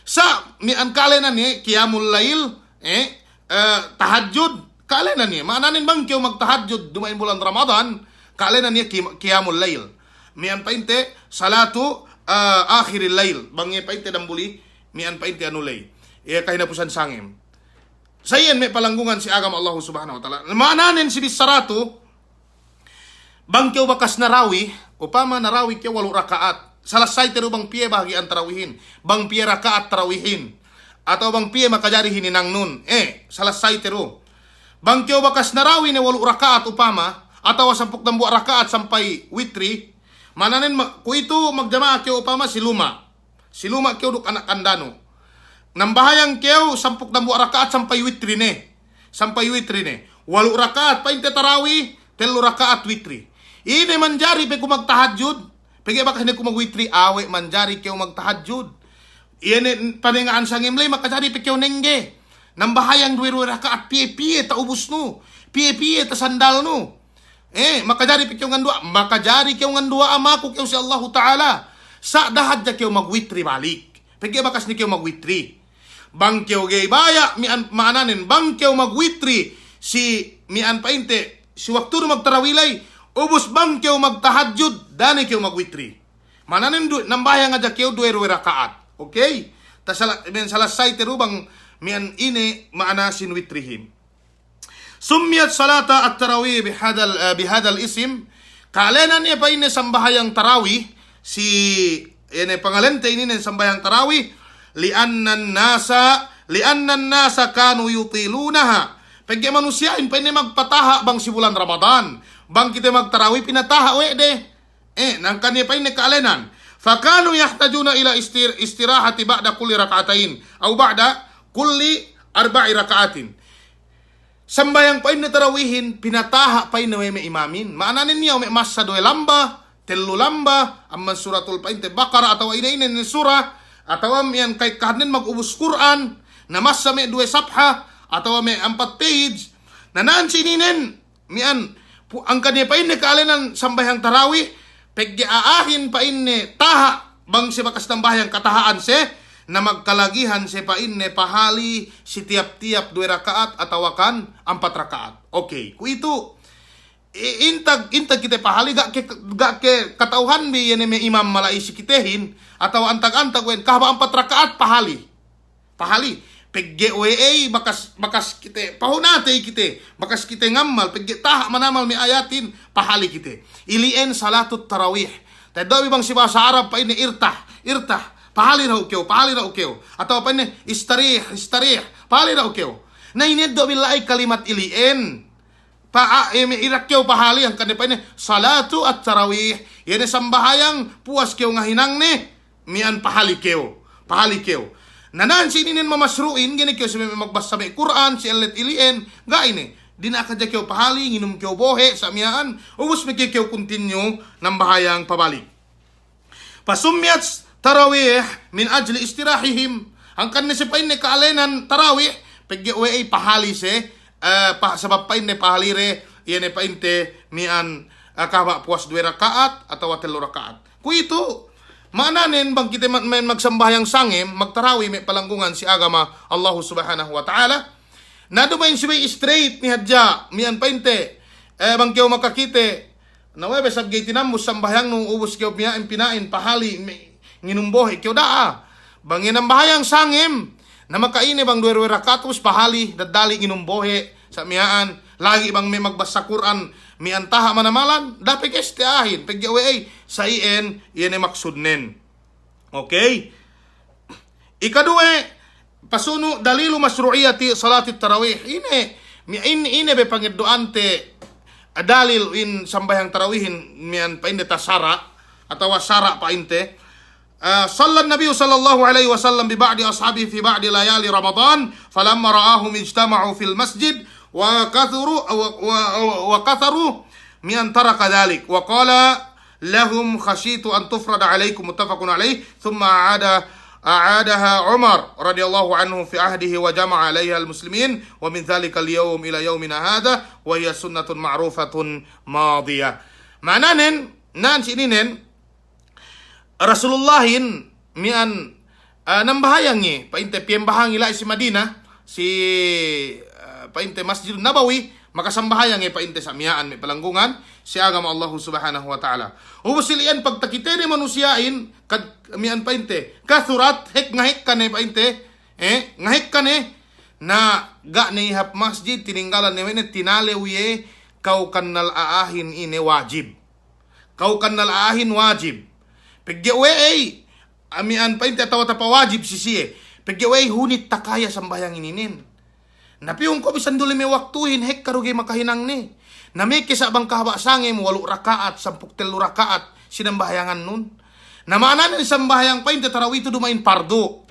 Sa' mi'an ka'alenan iye, qiyamul lail, eh, eh, tahajjud, ka'alenan iye. Ma'ananen bang kew magtahajjud duma'in bulan Ramadan, ka'alenan iye qi-, qiyamul lail. Mi'an pa'inte salatu, eh, akhiril lail. Bang iye pa'inte dambuli, mi'an pa'inte anu ley. Iye kahinapusan sangem. Sa' iyan me' palanggungan si agama Allahu Subhanahu wa Ta'ala. Ma'ananen si bissaratu, bang kew bakas narawi, upama narawi kew walu' raka'at, salasay teru bang piye bahagi'an tarawihin, bang piye raka'at tarawihin, atawa bang piye makajari hininangnun, eh, salasay teru. Bang kew bakas narawi ne walu' raka'at upama, atawa sampū' dambuwa' raka'at sampay witri, ma'ananen ma-, kuwe'itu magjama'a kew upama si luma'. Si luma' kew duk anak kandanu. Nambahayang kew sampū' dambuwa' raka'at sampay witri ne. Sampay witri ne. Walu' raka'at pa'inte tarawi, tellu raka'at witri. Ine manjari pe ku magtahajjud, pegge' bakas ne ku magwitri, awe' manjari kew magtahajjud. Iye ne panenga'an sangem ley, makajari pe kew nengge. Nambahayang duwe-duwe raka'at, piye-piye ta'ubusnu, piye-piye tasandalnu. Eh, makajari pe kew nganduwa'a, makajari kew nganduwa'a, maku kew si Allahu Ta'ala. Sa' da'a hadja kew magwitri balik. Pegge' bakas ne kew magwitri. Bang kew ga'i baya' mi'an, ma'ananen, bang kew magwitri si mi'an pa'inte, si waktunu magtarawi ley, ubus bang kew magtahajjud, da'a ne kew magwitri. Ma'ananen du-, nambahayang hadja kew duwe-duwe raka'at. Okey? Tasala-, men salasay teru bang mi'an ine ma'ana sin witrihin. Summiyat salata at-tarawih bihadal, eh, bihadal isim. Ka'alenan iye pa'inne sambahayang tarawi, si, ine pangalente inin sambahayang tarawi, li'annan nasa, li'annan nasa kanu yutilunaha. Pegge' manusiya'in pa'inne magpataha' bang si bulan Ramadan. Bang kite magtarawi pinataha' we' de. Eh, hangkan iye pa'inne ka'alenan. فكانوا يحتاجون إلى استر-، استراحة بعد كل ركعتين أو بعد كل أربع ركعات. Sambahayang pa'inne tarawihin, pinataha' pa'inne we' me' imamin. Ma'ananen niya' we' me' massa duwe lamba, tellu lamba, amban suratul pa'inte Baqarah atawa ine-ine ne sura, atawa miya'an ka'ekkahannen magubus Kur'an, na massa me' duwe sapha, atawa me' ampat page. Na na'an si ininen, miya'an, pu-, hangkan iye pa'inne ka'alenan sambahayang tarawih, pegge' a'ahin pa'inne taha' bang siye bakas nambahayang kataha'an siye, na magkalagihan siye pa'inne pahali si tiyap-tiyap duwe raka'at atawa kan ampat raka'at. Okey, kuwe'itu, i-, intag, intag kite pahali, ga' ke, ga' ke kata'uhanbi iye ne me' imam mala'i si kitehin, atawa antag-antag we' kahaba' ampat raka'at pahali. Pahali. Pegge' we'ey bakas, bakas kite, pahunatey kite, bakas kite ngammal, pegge' taha' manamal me' ayatin, pahali kite. Ili'en salatut tarawih. Teddo'bi bang si bahasa Arab pa'inne irtah, irtah. Pahali dahu' kew, pahali dahu' kew. Atawa pa'inne istarih, istarih. Pahali dahu' kew. Na ineddo'bi la'i kalimat ili'en. Pa-, a-, eme-, irak kew pahali, hangkan ne pa'inne, salatu at-tarawih. Iye ne sambahayang puwas kew ngahinangne, miya'an pahali kew. Pahali kew. Na na'an si ininen mamasru'in, ga'i ne kew si me' magbassa me' Kur'an, si ellet ili'en, ga'i ne. Dina'ak hadja kew pahali, nginum kew bohe', sa' miya'an, ubus meke kew continue, nambahayang pabalik. فسميت تراويح من أجل استراحتهم. Hangkan ne siye pa'inne ka'alenan tarawih, pegge' we'ey pahali siye, eh, pa-, sabab pa'inne pahali de, iye ne pa'inte miya'an, eh, kahaba' puwas duwe raka'at atawa tellu raka'at. Kuwe'itu, ma'ananen bang kite ma-, ma'in magsambahayang sangem, magtarawih me' palanggungan si agama Allahu Subhanahu wa Ta'ala. Na duma'in subey straight ne hadja, miya'an pa'inte, eh, bang kew makakite, na we' be sab ga'i tinambus sambahayangnu ubus kew pina'in, pina'in, pahali, me-, nginum bohe' kew da'a. Bang iye nambahayang sangem, na maka'ine bang duwe-duwe raka'at ubus pahali, daddali nginum bohe', sa' miya'an, lagi' bang me' magbassa Kur'an, miya'an taha' manamalan, da'a pe keste a'ahin, pegge' we'ey, sa' iyan, iye ne maksudnen. Okey? Ikaduwe, pasunu' dalilu mashru'iyyati salatit tarawih. Ine, mi-, in-, ine be pangeddo'ante dalil in sambahayang tarawihin miya'an pa'inte tasara', atawa sara' pa'inte. Ah, salla an-nabiyyu sallallahu alaihi wasallam bi ba'di ashabihi fi ba'di layali Ramadan, falamma ra'ahum ijtama'u fil masjid wa kathuru, wa, wa, wa, wa katharu mimman taraka dhalik. Wa qala لهم خشيت أن تفرض عليكم، متفق عليه. ثم أعاد، أعادها عمر رضي الله عنه في عهده وجمع عليها المسلمين، ومن ذلك اليوم إلى يومنا هذا، وهي سنة معروفة ماضية. Ma'ananen, na'an si ininen, Rasulullahin miya'an, ah, nambahayang iye, pa'inte piyembahang ila'i si Madina, si, ah, pa'inte Masjidun Nabawi, makasambahayang iye pa'inte sa' miya'an me' palanggungan si agama Allahu Subhanahu wa Ta'ala. Ubus ili'en pagtakitene manusiya'in, kad-, miya'an pa'inte, kathurat, hek-, ngahekka ne pa'inte, eh, ngahekka ne, na ga' ne ihap masjid, tininggalan ne we' ne, tinalew iye, kaw kannal a'ahin ine wajib. Kaw kannal a'ahin wajib. Pegge' we'ey, a, miya'an pa'inte atawa tapawajib si siye. Pegge' we'ey hunit takaya sambahayang ininen. Na piyung ko' bisan du lime waktuhin, hekka du ga'i makahinang ne. Na meke sa' bang kahaba' sangem, walu' raka'at, sampū' tellu raka'at, sinambahayangannun. Na ma'ananen sambahayang pa'inte tarawih tu duma'in pardu.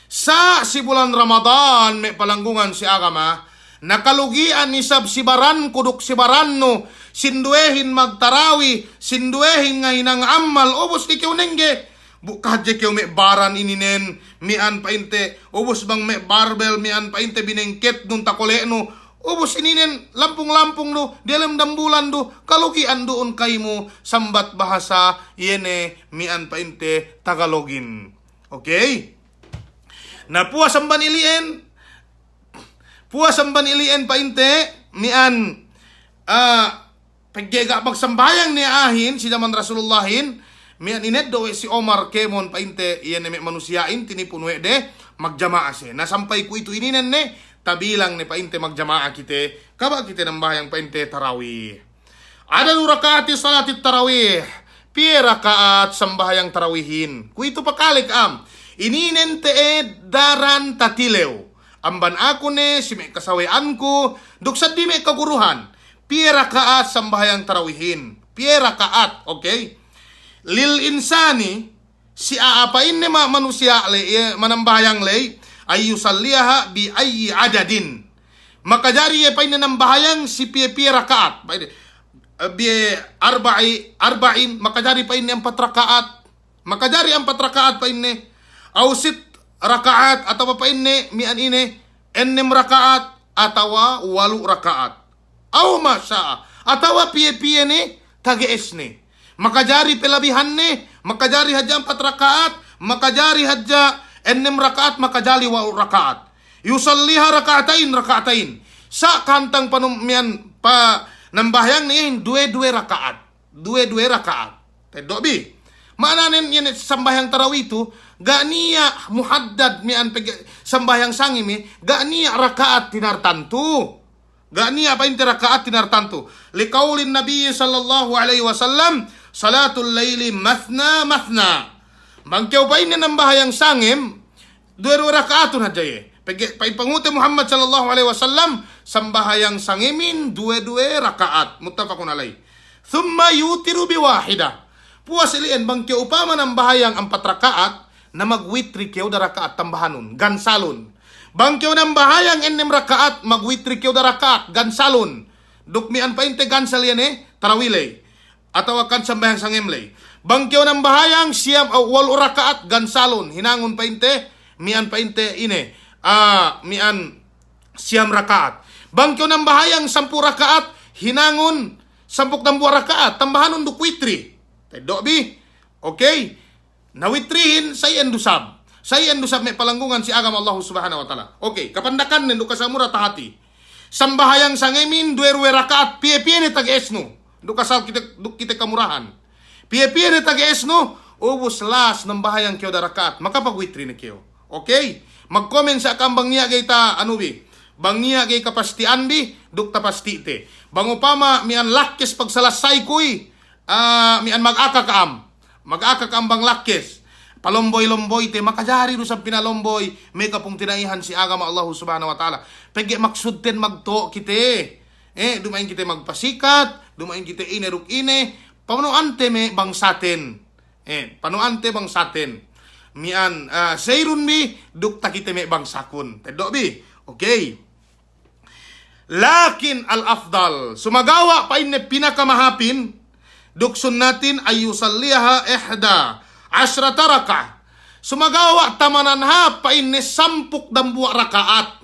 Sa' si bulan Ramadan me' palanggungan si agama, na kalugi'an isab si baranku duk si barannu, sinduwehin magtarawih, sinduwehin ngahinang ammal, ubus ikew nengge. Bu' ka hadje kew me' baran ininen, miya'an pa'inte, ubus bang me' barbel, miya'an pa'inte binengketnun takole'nu, ubus ininen lampung-lampung du, diyalem dambulan du, kalugi'an du'un kaymu, sambat bahasa, iye ne, miya'an pa'inte Tagalogin. Okey? Na puwas amban ili'en, puwas amban ili'en pa'inte, miya'an, ah, pegge' ga' magsambahayang ne a'ahin, si jaman Rasulullahin, miya'an ineddo' we' si Omar kēmon pa'inte, iye ne me' manusiya'in, tinipun we' de, magjama'a siye. Na sampay kuwe'itu ininen ne, tabilang ne pa'inte magjama'a kite, kaba' kite nambahayang pa'inte tarawih. Adadu raka'ati salatit tarawih. Piye raka'at sambahayang tarawihin? Kuwe'itu pakale ka'am. Ininen te'ed daran tatilew. Amban aku ne, si me' kasawe'anku, duk seddili me' kaguruhan. Piye raka'at sambahayang tarawihin? Piye raka'at, okey? Lil insani, Si a'a pa'inne ma-, manusiya' ley, iye, manambahayang ley, an yusalliyaha bi ayyi adadin. Makajari iye pa'inne nambahayang si piye-piye raka'at. Pa'inne, eh, bi arba'i, arba'in, makajari pa'inne ampat raka'at. Makajari ampat raka'at pa'inne. Aw sitt raka'at, atawa pa'inne mi'an ine, ennem raka'at, atawa walu' raka'at. Aw ma sya'a, atawa piye-piye ne tage'esne. Makajari pelabihanne, makajari hadja ampat raka'at, makajari hadja ennem raka'at, makajari walu' raka'at. Yusalliha raka'atayn, raka'atayn. Sa' kahantang panum-, mi'an panambahayangne iyan duwe-duwe raka'at. Duwe-duwe raka'at. Teddo' bi. Ma'ananen iye ne sambahayang tarawi tu, ga' niya' muhaddad mi'an pegge' sambahayang sangem iye, ga' niya' raka'at tinartantu. Ga' niya' pa'inte raka'at tinartantu. Liqawlin Nabi sallallahu alaihi wasallam, "Salatul laili mathna mathna." Bang kew pa'inne nambahayang sangem, duwe-duwe raka'atun hadja iye. Pegge' pa'in pangute Muhammad sallallahu alaihi wasallam, sambahayang sangemin duwe-duwe raka'at. Muttafaqun alaih. Thumma yutiru bi wahidah. Puwas ili'en bang kew upama nambahayang ampat raka'at, na magwitri kew da raka'at tambahanun, gansalun. Bang kew nambahayang ennem raka'at, magwitri kew da raka'at, gansalun. Duk mi'an pa'inte gansal iye ne, tarawi ley. Atawa kan sambahayang sangem ley. Bang kew nambahayang siyam, aw, walu' raka'at, gansalun. Hinangun pa'inte, mi'an pa'inte ine. Ah, mi'an siyam raka'at. Bang kew nambahayang sampū' raka'at, hinangun sampū' dambuwa' raka'at. Tambahanun duk witri. Teddo' bi. Okay. Na witrihin, sa iyan du sab. Sa iyan du sab me' palanggungan si agama Allahu Subhanahu wa Ta'ala. Okay, kapandakannen duk asal mura tahati. Sambahayang sangemin duwe-ruwe raka'at, piye-piye ne tage'esnu. Duk asal kite, duk kite kamurahan. Piye-piye ne tage'esnu, ubus las nambahayang kew da raka'at, makapagwitri ne kew. Okay? Magkomen sa' kam bang niya' ga'i ta, anu bi. Bang niya' ga'i kapasti'an bi, duk tapasti'te. Bang upama mi'an lakkes pagsalassay kuy, ah, mi'an magaka ka'am. Magaka ka'am bang lakkes. Palomboy-lomboyte, makajari du sab pinalomboy, me' kapungtina'ihan si agama Allahu Subhanahu wa Ta'ala. Pegge' maksudten magto' kite. Eh, duma'in kite magpasikat, duma'in kite ine duk ine, panu'ante me' bangsaten. Eh, panu'ante bangsaten. Mi'an, ah, seyrun bi, duk takite me' bangsakun. Teddo' bi. Okay. Lakin al-afdal, sumagawa' pa'inne pinakamahapin, duk sunnatin an yusalliyaha ihda asyrata raka'ah. Sumagawa' tamanan hāp pa'inne sampū' dambuwa' raka'at.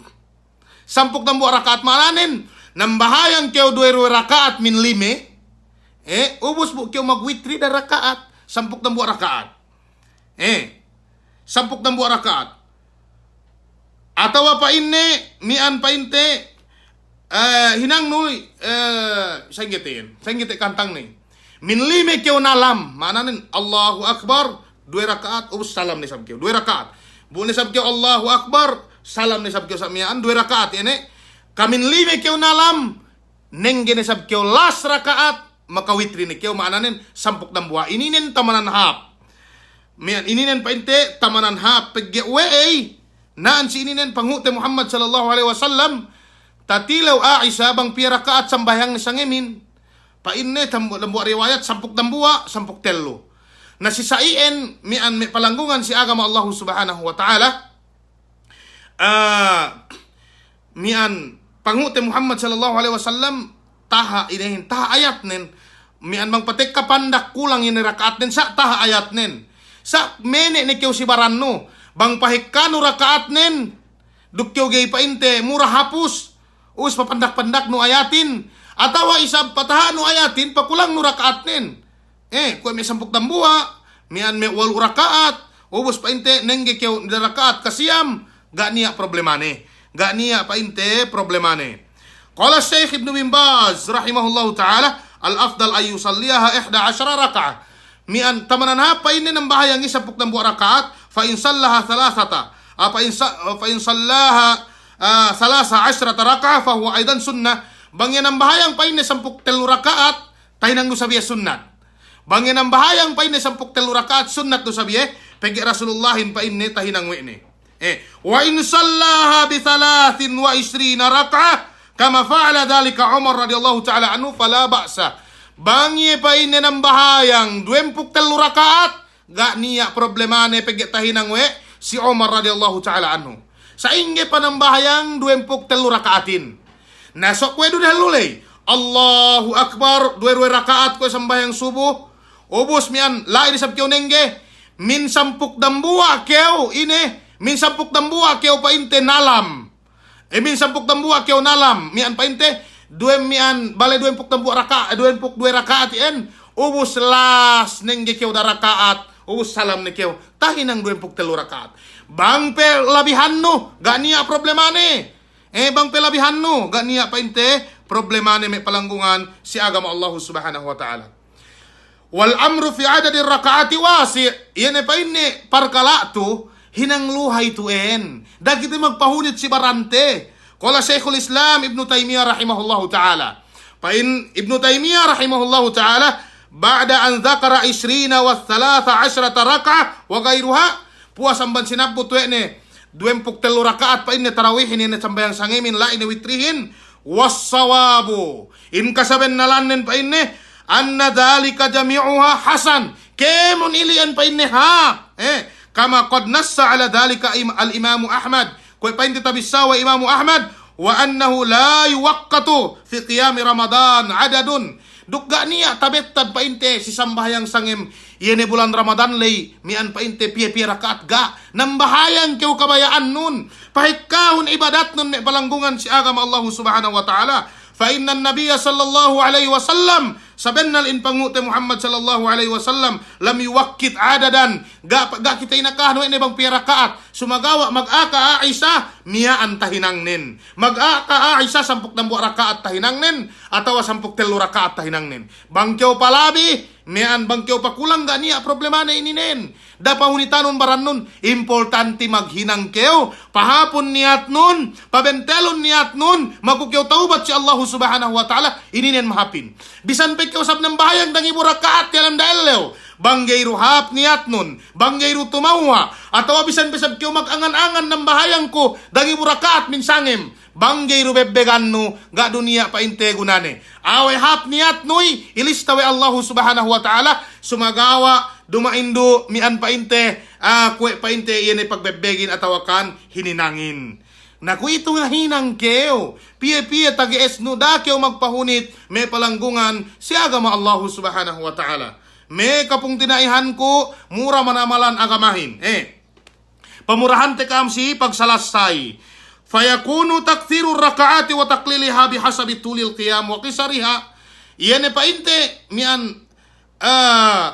Sampū' dambuwa' raka'at ma'ananen, nambahayang kew duwe-ruwe raka'at min lime, eh, ubus bu kew magwitri da raka'at, sampū' dambuwa' raka'at. Eh, sampū' dambuwa' raka'at. Atawa pa'inne, mi'an pa'inte, eh, hinangnu, eh, sa'ingge te'en, sa'ingge te' kantangne. Min lime kew nalam, ma'ananen, Allahu Akbar, duwe raka'at, ubus salam ne sab kew, duwe raka'at. Bu ne sab kew, Allahu Akbar, salam ne sab kew sa' miya'an, duwe raka'at, ine. Ka min lime kew nalam, nengge ne sab kew las raka'at, makawitri ne kew, ma'ananen sampū' dambuwa'. Ininen tamanan hāp. Mi'an ininen pa'inte tamanan hāp, pegge' we'ey, na'an si ininen panghu'te Muhammad sallallahu alaihi wasallam, tatilew Aisha bang piye raka'at sambahayangne sangemin. Pa'inne tam-, dambuwa' riwayat sampū' dambuwa', sampū' tellu. Na si sa'i'en mi'an me' palanggungan si agama Allahu Subhanahu wa Ta'ala, ah, mi'an panghu'te Muhammad sallallahu alaihi wasallam, taha' inehen, taha' ayatnen. Mi'an bang patekka pandak kulang ine raka'atnen, sa' taha' ayatnen. Sa' mene' ne kew si barannu, bang pahekkanu raka'atnen, duk kew ga'i pa'inte mura hapus, ubus papandak-pandaknu ayatin, atawa isab pataha'nu ayatin, pakulangnu raka'atnen. Eh, kuwe' me' sampū' dambuwa', mi'an me' walu' raka'at, ubus pa'inte nengge kew da raka'at kasiyam, ga' niya' problemane. Ga' niya' pa'inte problemane. Qala Shaykh Ibnu bin Baz rahimahullahu ta'ala, "Al-afdal an yusalliyaha ihda asyara raka'ah." Mi'an tamanan hāp pa'inne nambahayangi sampū' dambuwa' raka'at, fa in sallaha thalathata, ah, fa in sa-, fa in sallaha, ah, thalatha asyrata raka'ah, fa huwa aidan sunnah. Bang iye nambahayang pa'inne sampū' tellu raka'at, tahinang du sab iye sunnat. Bang iye nambahayang pa'inne sampū' tellu raka'at, sunnat du sab iye, pegge' Rasulullahin pa'inne tahinang we' ne. Eh, wa in sallaha bi thalathin wa ishrina raka'ah, kama fa'ala dhalika Umar radiyallahu ta'ala anhu, fala ba'sa. Bang iye pa'inne nambahayang duwempū' tellu raka'at, Ga' niya' problemane pegge' tahinang we' si Umar radiyallahu ta'ala anhu. Sa'ingge panambahayang duwempū' tellu raka'atin. Na so' kuwe' du dehellu ley. Allahu Akbar, duwe-duwe raka'at kuwe' sambahayang subu. Ubus miya'an, la'i ne isab kew nengge, min sampū' dambuwa' kew ine, min sampū' dambuwa' kew pa'inte nalam. E, min sampū' dambuwa' kew nalam, miya'an pa'inte, duwe miya'an, bale duwempū' dambuwa' raka-, duwempū' duwe raka'at iyan, ubus las nengge kew da raka'at, ubus salam ne kew, tahinang duwempū' tellu raka'at. Bang pe labihannu, ga' niya' problemane. E, bang pe labihannu, ga' niya' pa'inte problemane me' palanggungan si agama Allahu Subhanahu wa Ta'ala. Wal amru fi adadi raka'ati wasi'. Iye ne pa'inne parkala' tu hinang luhay tu'en. Da'a kite magpahunit si barante. Qala Shaykhul Islam Ibnu Taymiyah rahimahullahu ta'ala. Pa'in Ibnu Taymiyah rahimahullahu ta'ala, ba'da an dhakara ishrina wa thalatha ashrata raka'ah wa ghayruha, puwas amban sinabbut we' ne duwempū' tellu raka'at pa'inne tarawihin, iye ne sambahayang sangemin, la'i ne witrihin, was-sawabu, in kasabennalannen pa'inne, anna dhalika jami'uha hasan, kēmon ili'en pa'inne hāp, e, kama qad nassa ala dhalika im-, al-Imamu Ahmad, kuwe' pa'inte tabissā we' Imamu Ahmad, wa annahu la yuwaqqatu fi qiyami Ramadan adadun, duk ga' niya' tabettad pa'inte si sambahayang sangem iye ne bulan Ramadan ley, miya'an pa'inte piye-piye raka'at, ga'. Nambahayang kew kabaya'annun, pahekkahun ibadatnun me' palanggungan si agama Allahu Subhanahu wa Ta'ala. Fa innan Nabiyya sallallahu alaihi wasallam, sabennal in pangu'te Muhammad sallallahu alaihi wasallam, lam yuwaqqit adadan, ga', ga' kite inakahan we' ne bang piye raka'at. Sumagawa' mag-aka a'a isa, miya'an tahinangnen. Mag-aka a'a isa sampū' dambuwa' raka'at tahinangnen, atawa sampū' tellu raka'at tahinangnen. Bang kew palabi, miya'an bang kew pakulang ga' niya' problemane ininen. Da'a pahunitanun barannun, importanti maghinang kew, pahāpun niyatnun, pabentelun niyatnun, maku kew tawbat si Allahu Subhanahu wa Ta'ala, ininen mahāpin. Bisan pe kew sab nambahayang dangibu raka'at diyalem da ellew, bang ga'i du hāp niyatnun, bang ga'i du tumewwa', atawa bisan pe sab kew magangan-angan nambahayangku dangibu raka'at min sangem, bang ga'i du bebbegannu, ga' du niya' pa'inte gunane. Awe' hāp niyatnuy, ilista we' Allahu Subhanahu wa Ta'ala, sumagawa' duma'in du miya'an pa'inte, ah, kuwe' pa'inte iye ne pagbebbegin atawa kan hininangin. Na kuwe'itu ngahinang kew, piye-piye tage'esnu, da'a kew magpahunit me' palanggungan si agama Allahu Subhanahu wa Ta'ala. Me' kapungtina'ihanku, mura manamalan agamahin. Eh. Pamurahante ka'am si pagsalassay. Fayakunu takthiru raka'ati wa taqliliha bihasabi tulil qiyam wa qisariha. Iye ne pa'inte miya'an, eh,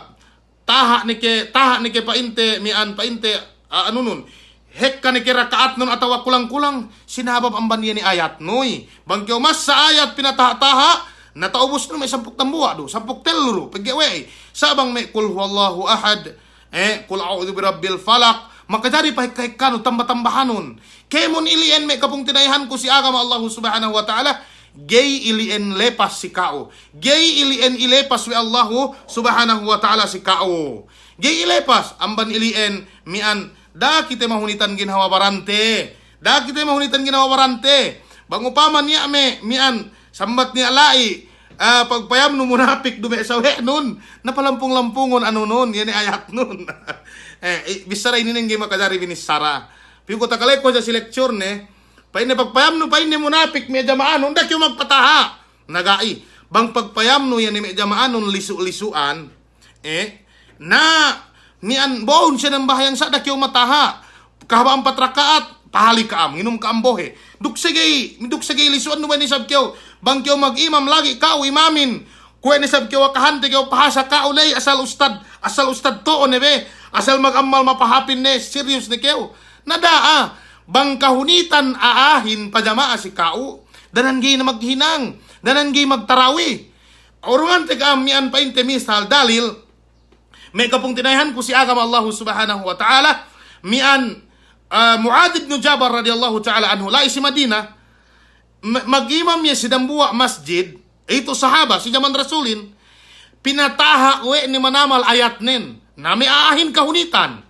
taha' ne ke, taha' ne ke pa'inte miya'an pa'inte, eh, anunun. Hekka ne ke raka'atnun atawa kulang-kulang, sinabab amban iye ne ayatnuy. Bang kew massa ayat pinataha'-taha', na ta'ubusnu me' sampū' dambuwa' du, sampū' tellu du, pegge' we'ey. Sa' bang me' Qul huwallahu ahad, eh, Qul a'udzu birabbil falaq, makajari pahekka-hekkanu, tamba-tambahanun. Kēmon ili'en me' kapungtina'ihanku si agama Allahu Subhanahu wa Ta'ala, ga'i ili'en lepas si ka'u. Ga'i ili'en ilepas we' Allahu Subhanahu wa Ta'ala si ka'u. Ga'i ilepas, amban ili'en miya'an, da'a kite mahunitan ginhawa barante. Da'a kite mahunitan ginhawa barante. Bang upama niya' me', miya'an, sambat niya' la'i, ah, pagpayamnu munapik du me' sawe'nun, na palampung-lampungun anunun, iye ne ayatnun. Eh, i-, bissara ininen ga'i makajari binissara. Piyu ku takaleko hadja si lecture ne, pa'inne pagpayamnu, pa'inne munapik me' jama'anun, da'a kew magpataha'. Na ga'i, bang pagpayamnu iye ne me' jama'anun lisu'-lisu'an, eh, na miya'an bo'un siye nambahayang sa' da'a kew mataha'. Kahaba' ampat raka'at, pahali ka'am, nginum ka'am bohe'. Duk segey, duk segey lisu'annu bang isab kew, bang kew magimam lagi' ka'u imamin. Kuwe' ne isab kew akahante kew pahasa ka'u ley asal ustad, asal ustad to'o ne be, asal magammal mapahapin ne, serious ne kew. Na da'a, bang kahunitan a'ahin pajama'a si ka'u, danan ga'i ne maghinang, danan ga'i magtarawi. Urungante ka'am miya'an pa'inte misal dalil, me' kapungtina'ihanku si agama Allahu Subhanahu wa Ta'ala, miya'an, ah, Mu'adz ibnu Jabal radiyallahu ta'ala anhu, la'i si Madina, ma-, magimam iye si dambuwa' masjid, itu sahaba, si jaman Rasulin, pinataha' we' ne manamal ayatnen, na me' a'ahin kahunitan.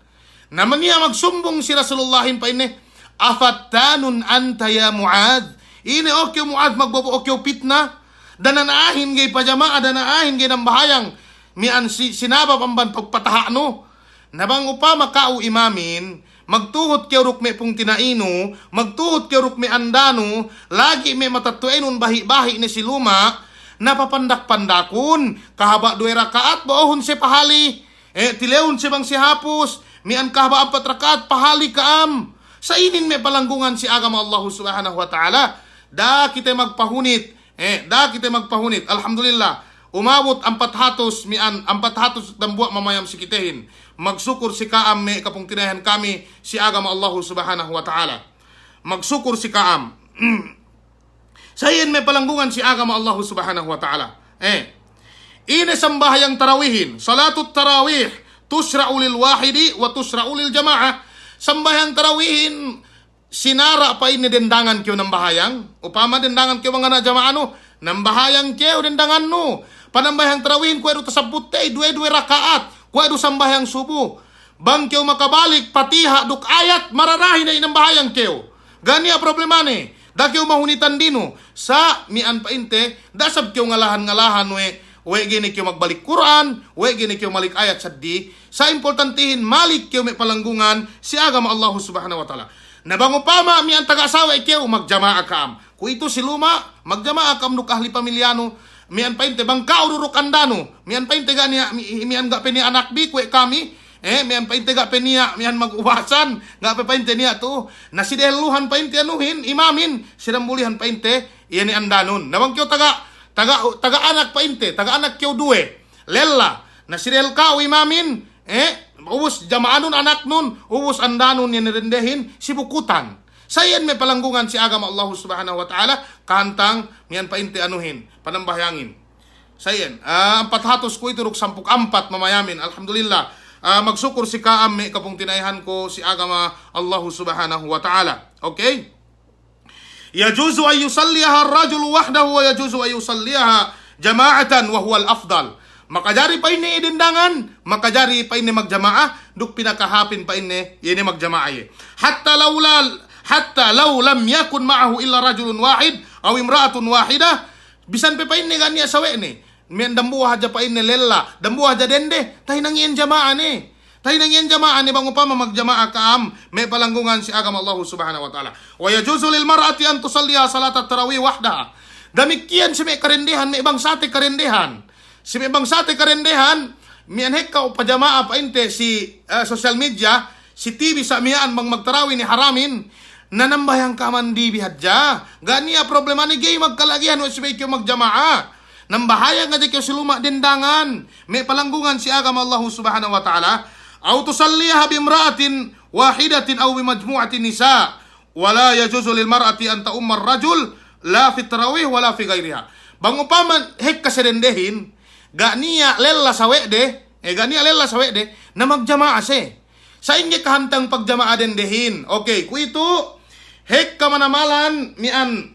Na maniya' magsumbung si Rasulullahin pa'inne, "Afattanun anta ya Mu'adz?" Ine, o kew Mu'adz, magbobo'o kew pitna? Danan a'ahin ga'i pajama'a, danan a'ahin ga'i nambahayang. Miya'an si-, sinabab amban pagpataha'nu. Na bang upama ka'u imamin, magtuhut kew duk me' pungtina'inu, magtuhut kew duk me' andanu, lagi' me' matetto'anun bahi'-bahi' ne si luma', na papandak-pandakun, kahaba' duwe raka'at bo'ohun siye pahali, e, tilewun siye bang siye hapus, miya'an kahaba' ampat raka'at pahali ka'am. Sa' inin me' palanggungan si agama Allahu Subhanahu wa Ta'ala, da'a kite magpahunit, e, da'a kite magpahunit. Alhamdulillah, umabut ampat hatus, miya'an ampat hatus dambuwa' mamayam si kitehin. Magsukul si ka'am me' kapungtina'ihan kami si agama Allahu Subhanahu wa Ta'ala. Magsukul si ka'am. Sa' iyan me' palanggungan si agama Allahu Subhanahu wa Ta'ala. E, ine sambahayang tarawihin, salatut tarawih, tushra'u lil wahidi wa tushra'u lil jama'ah. Sambahayang tarawihin, sinara' pa'inne dendangan kew nambahayang, upama dendangan kew bang ana' jama'anu, nambahayang kew dendangannu. Panambahayang tarawihin kuwe' du tasabbut te, duwe-duwe raka'at, kuwe' du sambahayang subu. Bang kew makabalik Patiha' duk ayat, mararahi ne inambahayang kew. Ga' niya' problemane, da'a kew mahunitan dinu. Sa' miya'an pa'inte, da'a sab kew ngalahan-ngalahan we', we' ga'i ne kew magbalik Kur'an, we' ga'i ne kew malik ayat seddili. Sa' importantihin malik kew me' palanggungan si agama Allahu Subhanahu wa Ta'ala. Na bang upama miya'an taga sawe' kew, magjama'a ka'am. Kuwe'itu si luma', magjama'a ka'am duk ahli pamilyanu, miya'an pa'inte bang ka'u du duk andanu, miya'an pa'inte ga' niya', mi-, miya'an ga' pe niya' anakbi kuwe' kami, e, miya'an pa'inte ga' pe niya', miya'an magubasan, ga' pe pa'inte niya' tu'u. Na si dehelluhan pa'inte anuhin, imamin, si dambulihan pa'inte, iye ne andanun. Na bang kew taga, taga, taga anak pa'inte, taga anak kew duwe, lella. Na si dehel ka'u imamin, e, ubus jama'anun anaknun, ubus andanun iye ne dendehin, si bukutan. Sa' iyan me' palanggungan si agama Allahu Subhanahu wa Ta'ala, kahantang miya'an pa'inte anuhin, panambahayangin. Sa' iyan, ah, ampat hatus kuwe'itu duk sampū' ampat mamayamin, alhamdulillah. Ah, magsukul si ka'am me' kapungtina'ihanku si agama Allahu Subhanahu wa Ta'ala. Okay? Yajuzu an yusalliyaha ar-rajulu wahdahu wa yajuzu an yusalliyaha jama'atan wa huwal afdal. Makajari pa'inne iye dendangan, makajari pa'inne magjama'a, duk pinakahāpin pa'inne iye ne magjama'a iye. Hatta law la, hatta law lam yakun ma'ahu illa rajulun wahid aw imra'atun wahidah, bisan pe pa'inne ga' niya' sawe'ne, miya'an dambuwa' hadja pa'inne lella, dambuwa' hadja dende, tahinang iyan jama'a ne. Tahinang iyan jama'a ne bang upama magjama'a ka'am, me' palanggungan si agama Allahu Subhanahu wa Ta'ala. Wa yajuzu lil mar'ati an tusalliya salatat tarawih wahdaha. Damikkiyan si me' kadendehan, me' bangsate kadendehan. Si me' bangsate kadendehan, miya'an hekka upajama'a pa'inte si, eh, social media, si T V sa' miya'an bang magtarawih ne haramin, na nambahayang ka'am andibi hadja. Ga' niya' problemane, ga'i magkalagihan we' subey kew magjama'a. Nambahayang hadja kew si luma' dendangan, me' palanggungan si agama Allahu Subhanahu wa Ta'ala. Aw tusalliyaha bimra'atin wahidatin aw bimajmu'atin nisa'. Wa la yajuzu lil mar'ati an ta'umma ar-rajul la fit tarawih wa la fi ghayriha. Bang upama hekka si dendehin, ga' niya' lella sawe'de, e, ga' niya' lella sawe'de, na magjama'a siye. Sa'ingge kahantang pagjama'a dendehin. Okay, kuwe'itu, hekka manamalan miya'an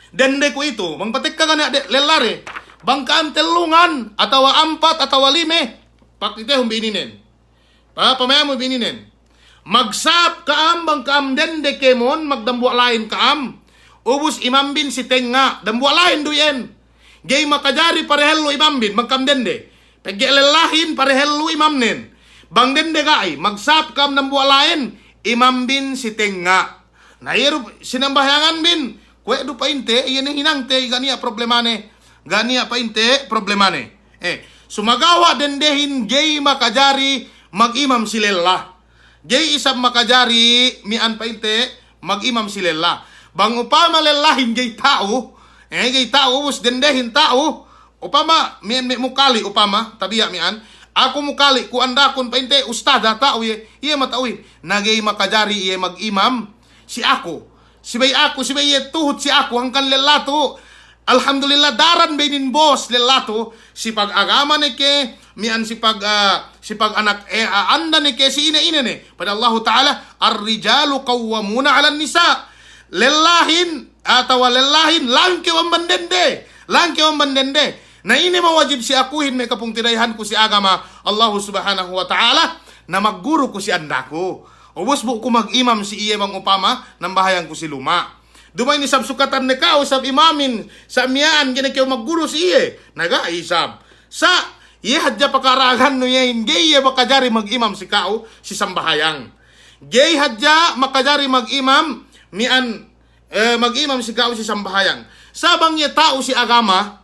dende kuwe'itu, bang patekka ga' niya' de-, lella de, bang ka'am tellungan, atawa ampat, atawa lime, pakitehun bi ininen. Pa-, pamayamun bi ininen. Magsap ka'am, bang ka'am dende kēmon, magdambuwa' lahin ka'am. Ubus imambin si tengnga', dambuwa' lahin du iyan. Ga'i makajari padehellu imambin, bang ka'am dende. Pegge' lellahin padehellu imamnen. Bang dende ga'i, magsap ka'am dambuwa' lahin, imambin si tengnga'. Na iye du sinambahayanganbin, kuwe' du pa'inte, iye ne hinangte, ga' niya' problemane, ga' niya' pa'inte problemane. Eh, sumagawa' dendehin ga'i makajari magimam si lella. Ga'i isab makajari miya'an pa'inte magimam si lella. Bang upama lellahin ga'i ta'u, eh, ga'i ta'u, ubus dendehin ta'u, upama miya'an me' mukali', upama, tabiya' miya'an, aku mukali', ku andakun pa'inte ustadz ta'u iye, iye mata'uhin. Na ga'i makajari iye magimam si aku. Subey aku, subey iye tuhut si aku, hangkan lella tu. Alhamdulillah, daran be inin bos lella tu. Si pag-agama ne ke, miya'an si pag, ah, si pag-anak, eh, ah, anda ne ke, si ine-ine ne. Pa'in Allahu Ta'ala, "Ar-rijalu qawwamuna 'alan nisa'." Lellahin, atawa lellahin, langkew amban dende. Langkew amban dende. Na ine mawajib si akuhin me' kapungtina'ihanku si agama Allahu Subhanahu wa Ta'ala, na magguru ku si andaku. Ubus bu ku magimam si iye bang upama nambahayang ku si luma'. Duma'in isab sukatan ne ka'u isab imamin, sa' miya'an ga'i ne kew magguru si iye. Na ga'i isab. Sa' Iye hadja pakaragannu iyehin, ga'i iye makajari magimam si ka'u si sambahayang. Ga'i hadja makajari magimam mi'an, eh, magimam si ka'u si sambahayang. Sa' bang iye ta'u si agama,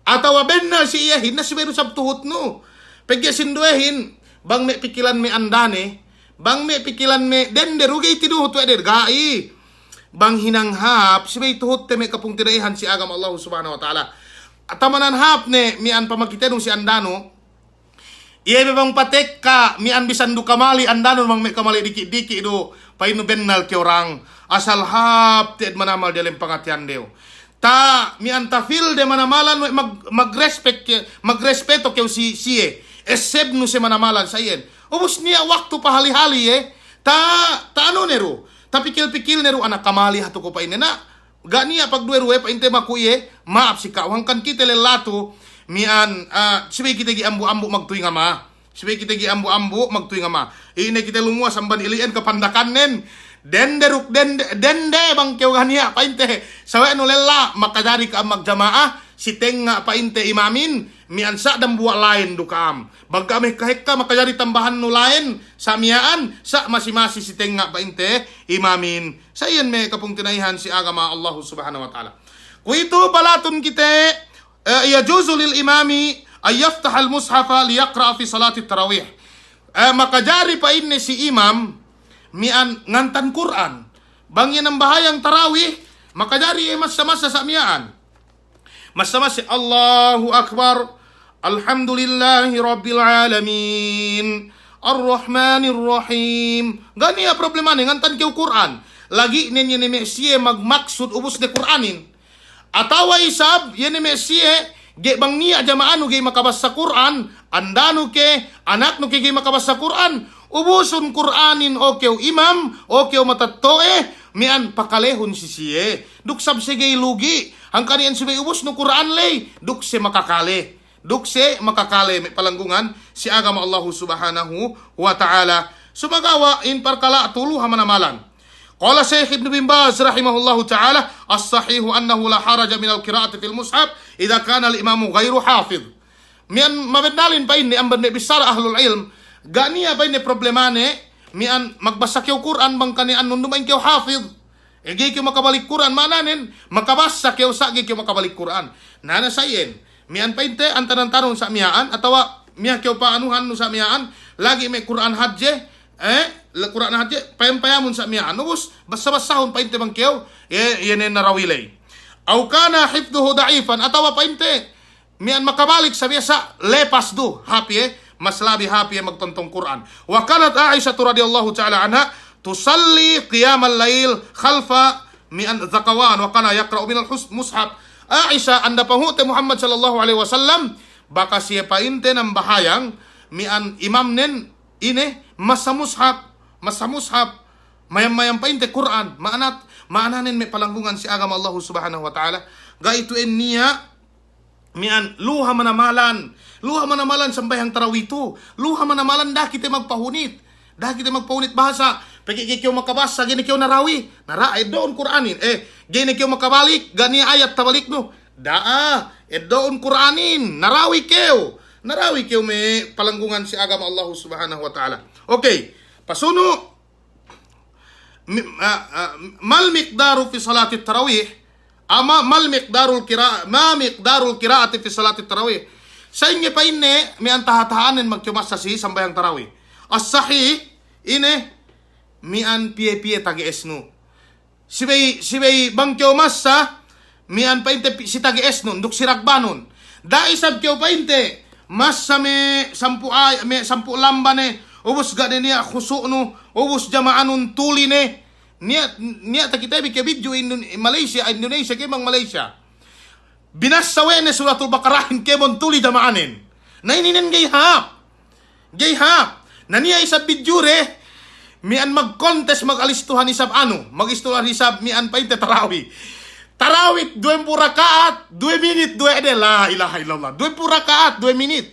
atawa bennal si iyehin, na subey du isab tuhutnu. Pegge' sinduwehin, bang me' pikilan me' andane, bang me' pikilan me' dende du ga'i tinuhut we' de, ga'i. Bang hinang hāp, subey tuhutte me' kapungtina'ihan si agama Allahu Subhanahu wa Ta'ala. Tamanan hāp ne mi'an pamakitenu si andanu, iye be bang patekka mi'an bisan du kamali andanu bang me' kamali diki'-diki' du, pa'innu bennal kew rang, asal hāp te'ed manamal diyalem pangatiyandew. Ta mi'an tafil de manamalan we' mag-, magrespek ke-, magrespeto kew si, siye. Essebnu siye manamalan sa' iyan. Ubus niya' waktu pahali-hali iye. Ta, ta anu ne du. Tapikil-pikil ne du, anak kamali hatu ku pa'inne na. Ga' niya' pagduwe-duwe pa'inte maku iye, ma'ap si ka'u. Hangkan kite lella tu, mi'an, ah, subey kite ga'i ambu'-ambu' magtuy ngama. Subey kite ga'i ambu'-ambu' magtuy ngama. Ine kite lumuwas amban ili'en kapandakannen. Dende duk dende, dende bang kew ga' niya' pa'inte. Sawe'nu lella, makajari ka'am magjama'a, si tengnga' pa'inte imamin, mi'an sa' dambuwa' lain du ka'am. Bang ga' mehekka-hekka makajari tambahannu lain, sa' miya'an, sa' masi-masi si tengnga' pa'inte imamin. Sa' iyan me' kapungtina'ihan si agama Allahu Subhanahu wa Ta'ala. Kuwe'itu palatun kite, eh, yajuzu lil imami an yaftahal mushafa liyaqra'a fi salatit tarawih. Eh, makajari pa'inne si imam mi'an ngantan Kur'an. Bang iye nambahayang tarawih, makajari iye massa-massa sa' miya'an. Massa-massa, Allahu Akbar. Alhamdulillahi Rabbil Alamin. Arrahmanir Rahim. Ga' niya' problemane, ngantan kew Kur'an. Lagi' nen iye ne me' siye magmaksud ubus ne Kur'anin. Atawa isab, iye ne me' siye, ga'i bang niya' jama'anu ga'i makabassa Kur'an, andanu ke, anaknu ke ga'i makabassa Kur'an, ubusun Kur'anin o kew imam, o kew matetto'e, mi'an pakalehun si siye. Duk sab siye ga'i lugi', hangkan iyan subey ubusnu Kur'an ley, duk siye makakale. Duk siye makakale me' palanggungan si agama Allahu Subhanahu wa Ta'ala. Sumagawa' in parkala' tu luha manamalan. Qala Shaykh Ibnu bin Baz rahimahullahu ta'ala, "As-sahihu annahu la haraja minal qira'ati fil mushaf idza kana al-imamu ghairu hafidh." Mi'an mabennalin pa'inne amban me' bissara ahlul ilm, ga' niya' pa'inne problemane, mi'an magbassa kew Kur'an bang kani'an nundum a'in kew hafidh. E, ga'i kew makabalik Kur'an, ma'ananen, makabassa kew sa' ga'i kew makabalik Kur'an. Na, na sa' iyan. Mi'an pa'inte antan-antanun sa' miya'an, atawa miha kew pa'anuhannu sa' miya'an, lagi' me' Kur'an hadje, eh, le-, Kur'an hadje, payam-payamun sa' miya'an. Ubus, bassa-bassahun pa'inte bang kew, iye, iye ne narawi ley. Aw kana hifdhuhu da'ifan, atawa pa'inte, mi'an makabalik sa' biya' sa' lepas du, hāp iye, mas labi hāp iye magtontong Kur'an. Wa kanat Aishatu radiyallahu ta'ala anha tusalli qiyamal layl khalfa mi'an Dhakawan wa kana yaqra'u minal hus-, mushaf. Aisha, anda panghu'te Muhammad sallallahu alaihi wasallam, bakas iye pa'inte nambahayang mi'an imamnen ine massa mushaf, massa mushaf, mayam-mayam pa'inte Kur'an, ma'anat-, ma'ananen me' palanggungan si agama Allahu Subhanahu wa Ta'ala, ga'i tu'en niya' mi'an luha manamalan, luha manamalan sambahayang tarawi tu, luha manamalan da'a kite magpahunit, da'a kite magpahunit bahasa, pegge' ga'i kew makabassa, ga'i ne kew narawi, nara-, eddo'un Kur'anin, eh, ga'i ne kew makabalik, ga' niya' ayat tabaliknu, da'a, eddo'un Kur'anin, narawi kew, narawi kew me' palanggungan si agama Allahu Subhanahu wa Ta'ala. Okey, pasunu', Mi-, a, a, mal miqdaru fi salatit tarawih? Ama mal miqdarul qira-, ma miqdarul qira'ati fi salatit tarawih? Sa'ingge pa'inne mi'an taha-taha'anen bang kew massa si sambahayang tarawih? As-sahih, ine, mi'an piye-piye tage'esnu. Subey, subey bang kew massa, mi'an pa'inte pi-, si tage'esnun, duk si ragbanun. Da'a isab kew pa'inte, massa me' sampū' ay-, me' sampū' lamba ne, ubus ga' ne niya' khusu'nu, ubus jama'anun tuli ne. Niya', niya' takite bi ke bidju Indon-, Malaysia, Indonesia, kēmon Malaysia. Binassa we' ne Suratul Baqarahin kēmon tuli jama'anen. Na ininen ga'i hāp. Ga'i hāp. Na niya' isab bidju de, mi'an magkontes, mag-alistuhan isab anu, mag-istuhan isab mi'an pa'inte tarawi. Tarawi duwempū' raka'at, duwe minit, duwe de, la ilaha illallah. Duwempū' raka'at, duwe minit.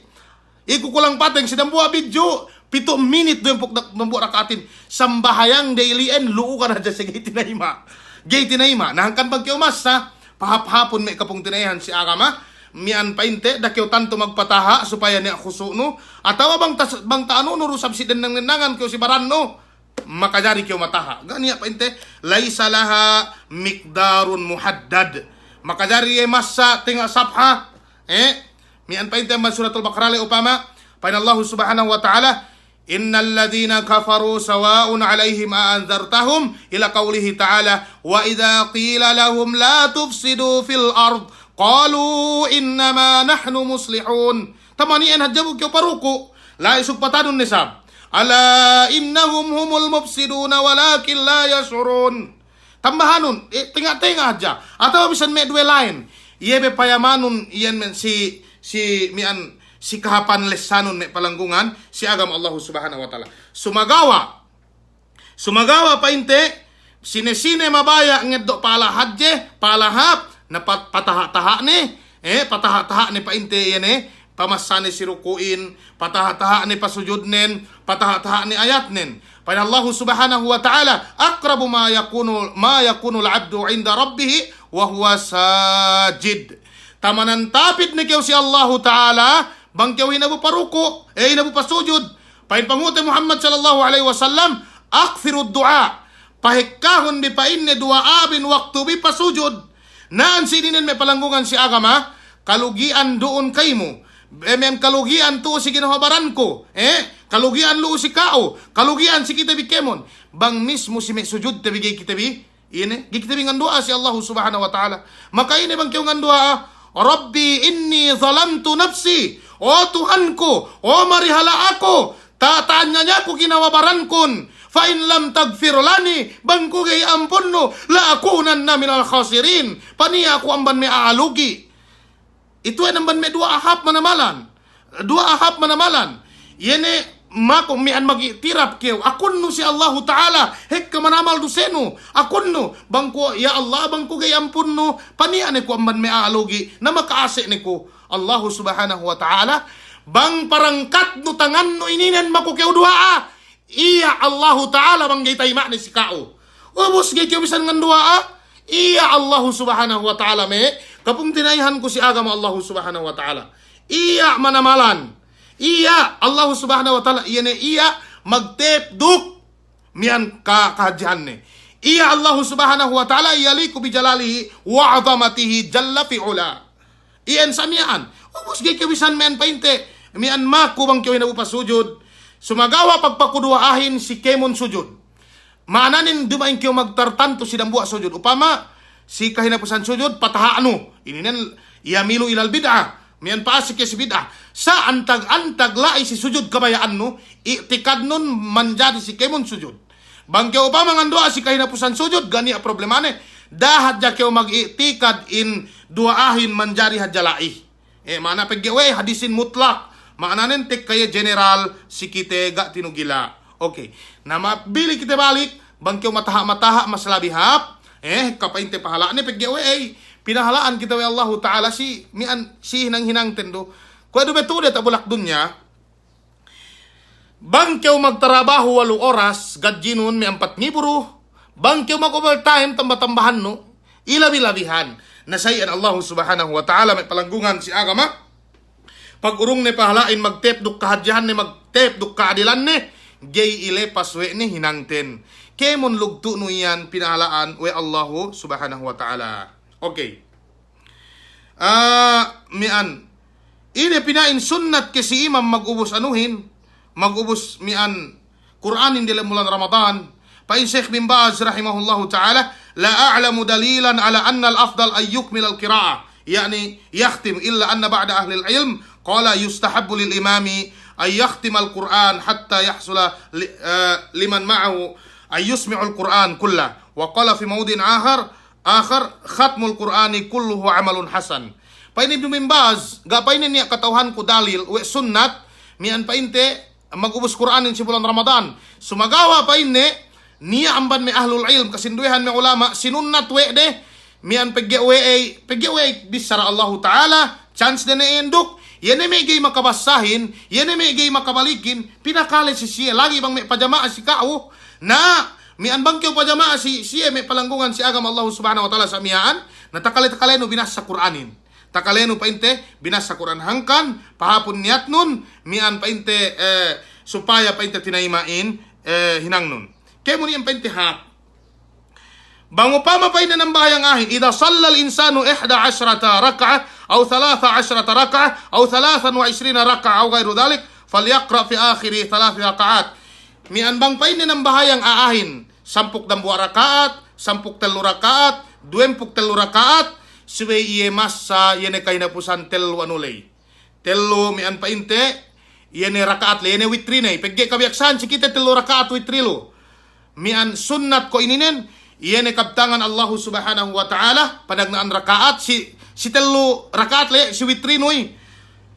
Iku kulang pateng si dambuwa' bidju, pitu' minit duwempū' dak-, dambuwa' raka'atin. Sambahayang de ili'en lu'ugan hadja siye ga'i tinayima'. Ga'i tinayima'. Na hangkan bang kew massa, pahāp-hāpun me' kapungtina'ihan si agama, Miya'an pa'inte, da'a kew tantu magpataha' supaya niya' khusu'nu, atawa bang tas-, bang ta'anunu du sab si dennang-dennangan kew si barannu, makajari kew mataha'. Ga' niya' pa'inte, "Laisa laha miqdarun muhaddad." Makajari iye masa tenga' safha, eh, miya'an pa'inte amban Suratul Baqarah le upama, pa'in Allahu Subhanahu wa Ta'ala, "Innal ladhina kafaru sawa'un 'alaihim a anzartahum," ila qawlihi ta'ala, "Wa idha qila lahum la tufsidu fil ard, qalu innama nahnu muslihun." Taman iyan hadja bu kew paruku', la'i sugpatanun ne sab. "Ala innahum humul mufsiduna walakin la yash'urun." Tambahanun, eh, tenga'-tenga' hadja. Atawa bisan me' duwe lain. Iye be payamanun iyan me' si, si miya'an si kahāpan lessanun me' palanggungan si agama Allahu Subhanahu wa Ta'ala. Sumagawa', sumagawa' pa'inte, sine-sine mabaya' ngeddo' pahala hadje, pahala hāp, na pat-, pataha'-taha' ne, eh, pataha'-taha' ne pa'inte iye ne, pamassane si ruku'in, pataha'-taha' ne pasujudnen, pataha'-taha' ne ayatnen. Pa'in Allahu Subhanahu wa Ta'ala, "Aqrabu ma yakunu, ma yakunul abdu 'inda rabbihi wa huwa sajid." Tamanan tapit ne kew si Allahu Ta'ala, bang kew hinabu paruku', eh, hinabu pasujud. Pa'in Panghu'te Muhammad sallallahu alaihi wasallam, "Akthirud du'a." Pahekkahun bi pa'inne duwa'a bin waktu bi pasujud. Na'an si ininen me' palanggungan si agama, kalugi'an du'un kaymu. Eh, miya'an kalugi'an tu'u si ginhawa baranku. Eh, kalugi'an lu'u si ka'u. Kalugi'an si kite bi kēmon. Bang mismu si me' sujudte bi ga'i kite bi, ine, ga'i kite bi nganduwa'a si Allahu Subhanahu wa Ta'ala. Maka ine bang kew nganduwa'a, "Rabbi inni zalamtu nafsi." O Tuhanku, o marihala'aku, ta-, ta'anyanyaku ginhawa barankun. "Fa in lam taghfir lani," bang ku ga'i ampunnu, "la akunanna minal khasirin." Paniya' aku amban me' a'a lugi'. Itu we' amban me' duwa'a hāp manamalan. Duwa'a hāp manamalan. Iye ne maku miya'an mag'i'tirap kew. Akunnu si Allahu Ta'ala, hekka manamal dusenu. Akunnu, bang ku, ya Allah, bang ku ga'i ampunnu, paniya' ne ku amban me' a'a lugi', na maka'ase' ne ku. Allahu Subhanahu wa Ta'ala, bang parangkatnu tangannu ininen maku kew duwa'a, iye Allahu Ta'ala bang ga'i tayima'ne si ka'u. Ubus ga'i kew bisan nganduwa'a, iye Allahu Subhanahu wa Ta'ala me', kapungtina'ihanku si agama Allahu Subhanahu wa Ta'ala. Iye manamalan. Iye Allahu Subhanahu wa Ta'ala, iye ne iye magtep duk miya'an ka-, kahadjehanne. Iye Allahu Subhanahu wa Ta'ala, yaliqu bi jalalihi wa 'azamatihi jalla fi 'ula. Iyan sa miya'an. Ubus ga'i kew bisan miya'an pa'inte, miya'an maku bang kew hinabu pasujud. Sumagawa' pagpakuduwa'ahin si kēmon sujud. Ma'ananen duma'in kew magtartantu si dambuwa' sujud. Upama, si kahinapusan sujud, pataha'nu. Ininen yamilu ilal bid'ah. Miya'an pa'asek iye si bid'ah. Sa antag-antag la'i si sujud kabaya'annu, i'tikadnun manjari si kēmon sujud. Bang kew upama nganduwa'a si kahinapusan sujud, ga' niya' problemane, da'a hadja kew mag'i'tikad in duwa'ahin manjari hadja la'i. Eh, ma'ana pegge' we' hadisin mutlak, ma'ananen tekka iye general si kite ga' tinugila'. Oke. Na mabili kite balik, bang kew mataha'-mataha' mas labi hāp, eh, kapa'inte pahala'ne pegge' we' ey, pinahala'an kite we' Allahu Ta'ala si miya'an si hinang-hinangten du. Kuwe' du betu'u de ta' bulak dunya, bang kew magtarabahu walu oras, gadjinun me' ampat ngibu du. Bang kew mag-overtime, tamba-tambahannu. Ilabi-labihan. Na sa iyan Allahu Subhanahu wa Ta'ala me' palanggungan si agama. Pagurungne pahala'in magtep duk kahadjehanne, magtep duk ka'adilanne. Ga'i ilepas we' ne hinangten. Kēmon lugtu'nu iyan pinahala'an we' Allahu Subhanahu wa Ta'ala. Oke. Ah, miya'an. Ine pina'in sunnat ke si imam magubus anuhin, magubus miya'an Kur'anin diyalem bulan Ramadan. Pa'in Sheikh bin Baz rahimahullahu ta'ala, "La a'lamu dalilan ala anna al-afdal an yukmila al-qira'ah, ya'ni yakhtim, illa anna ba'da ahli al-ilm qala yustahabbu lil imami an yakhtima al-Qur'an hatta yahsula li-, eh, liman ma'ahu an yusmi'u al-Qur'an kullah." Wa qala fi mawdi'in akhar, akhar, "Khatmul Qur'ani kulluhu amalun hasan." Pa'in Ibnu bin Baz, ga' pa'inne niya' kata'uhanku dalil, we' sunnat, miya'an pa'inte, magubus Kur'anin si bulan Ramadan. Sumagawa' pa'inne, niya' amban me' ahlul ilm, kasinduwehan me' ulama', sinunnat we' de, miya'an pegge' we' ey, pegge' we' ey bissara Allahu Ta'ala, chance de ne iyan duk, iye ne me' ga'i makabassahin, iye ne me' ga'i makabalikin, pinakale si siye, lagi' bang me' pajama'a si ka'u, na, miya'an bang kew pajama'a si, siye me' palanggungan si agama Allahu Subhanahu wa Ta'ala sa miya'an, na takale-takalenu binassa Kur'anin. Takalenu pa'inte binassa Kur'an hangkan, pahāpun niyatnun, mi'an pa'inte, eh, supaya pa'inte tinayima'in, eh, hinangnun. Kēmon iyan pa'inte hāp. Bang upama pa'inne nambahayang a'ahin, إذا صلى الإنسان إحدى عشرة ركعة أو ثلاث عشرة ركعة أو ثلاثا وعشرين ركعة أو غير ذلك فليقرأ في آخر ثلاث ركعات. Mi'an bang pa'inne nambahayang a'ahin, sampū' dambuwa' raka'at, sampū' tellu raka'at, duwempū' tellu raka'at, subey iye massa iye ne kahinapusan tellu anu ley. Tellu mi'an pa'inte, iye ne raka'at ley, iye ne witri ne. Pegge' kabiyaksahan si kite tellu raka'at witri lu. Mi'an sunnat ko' ininen, iye ne kabtangan Allahu Subhanahu wa Ta'ala, panagna'an raka'at, si, si tellu raka'at ley, si witri nuy.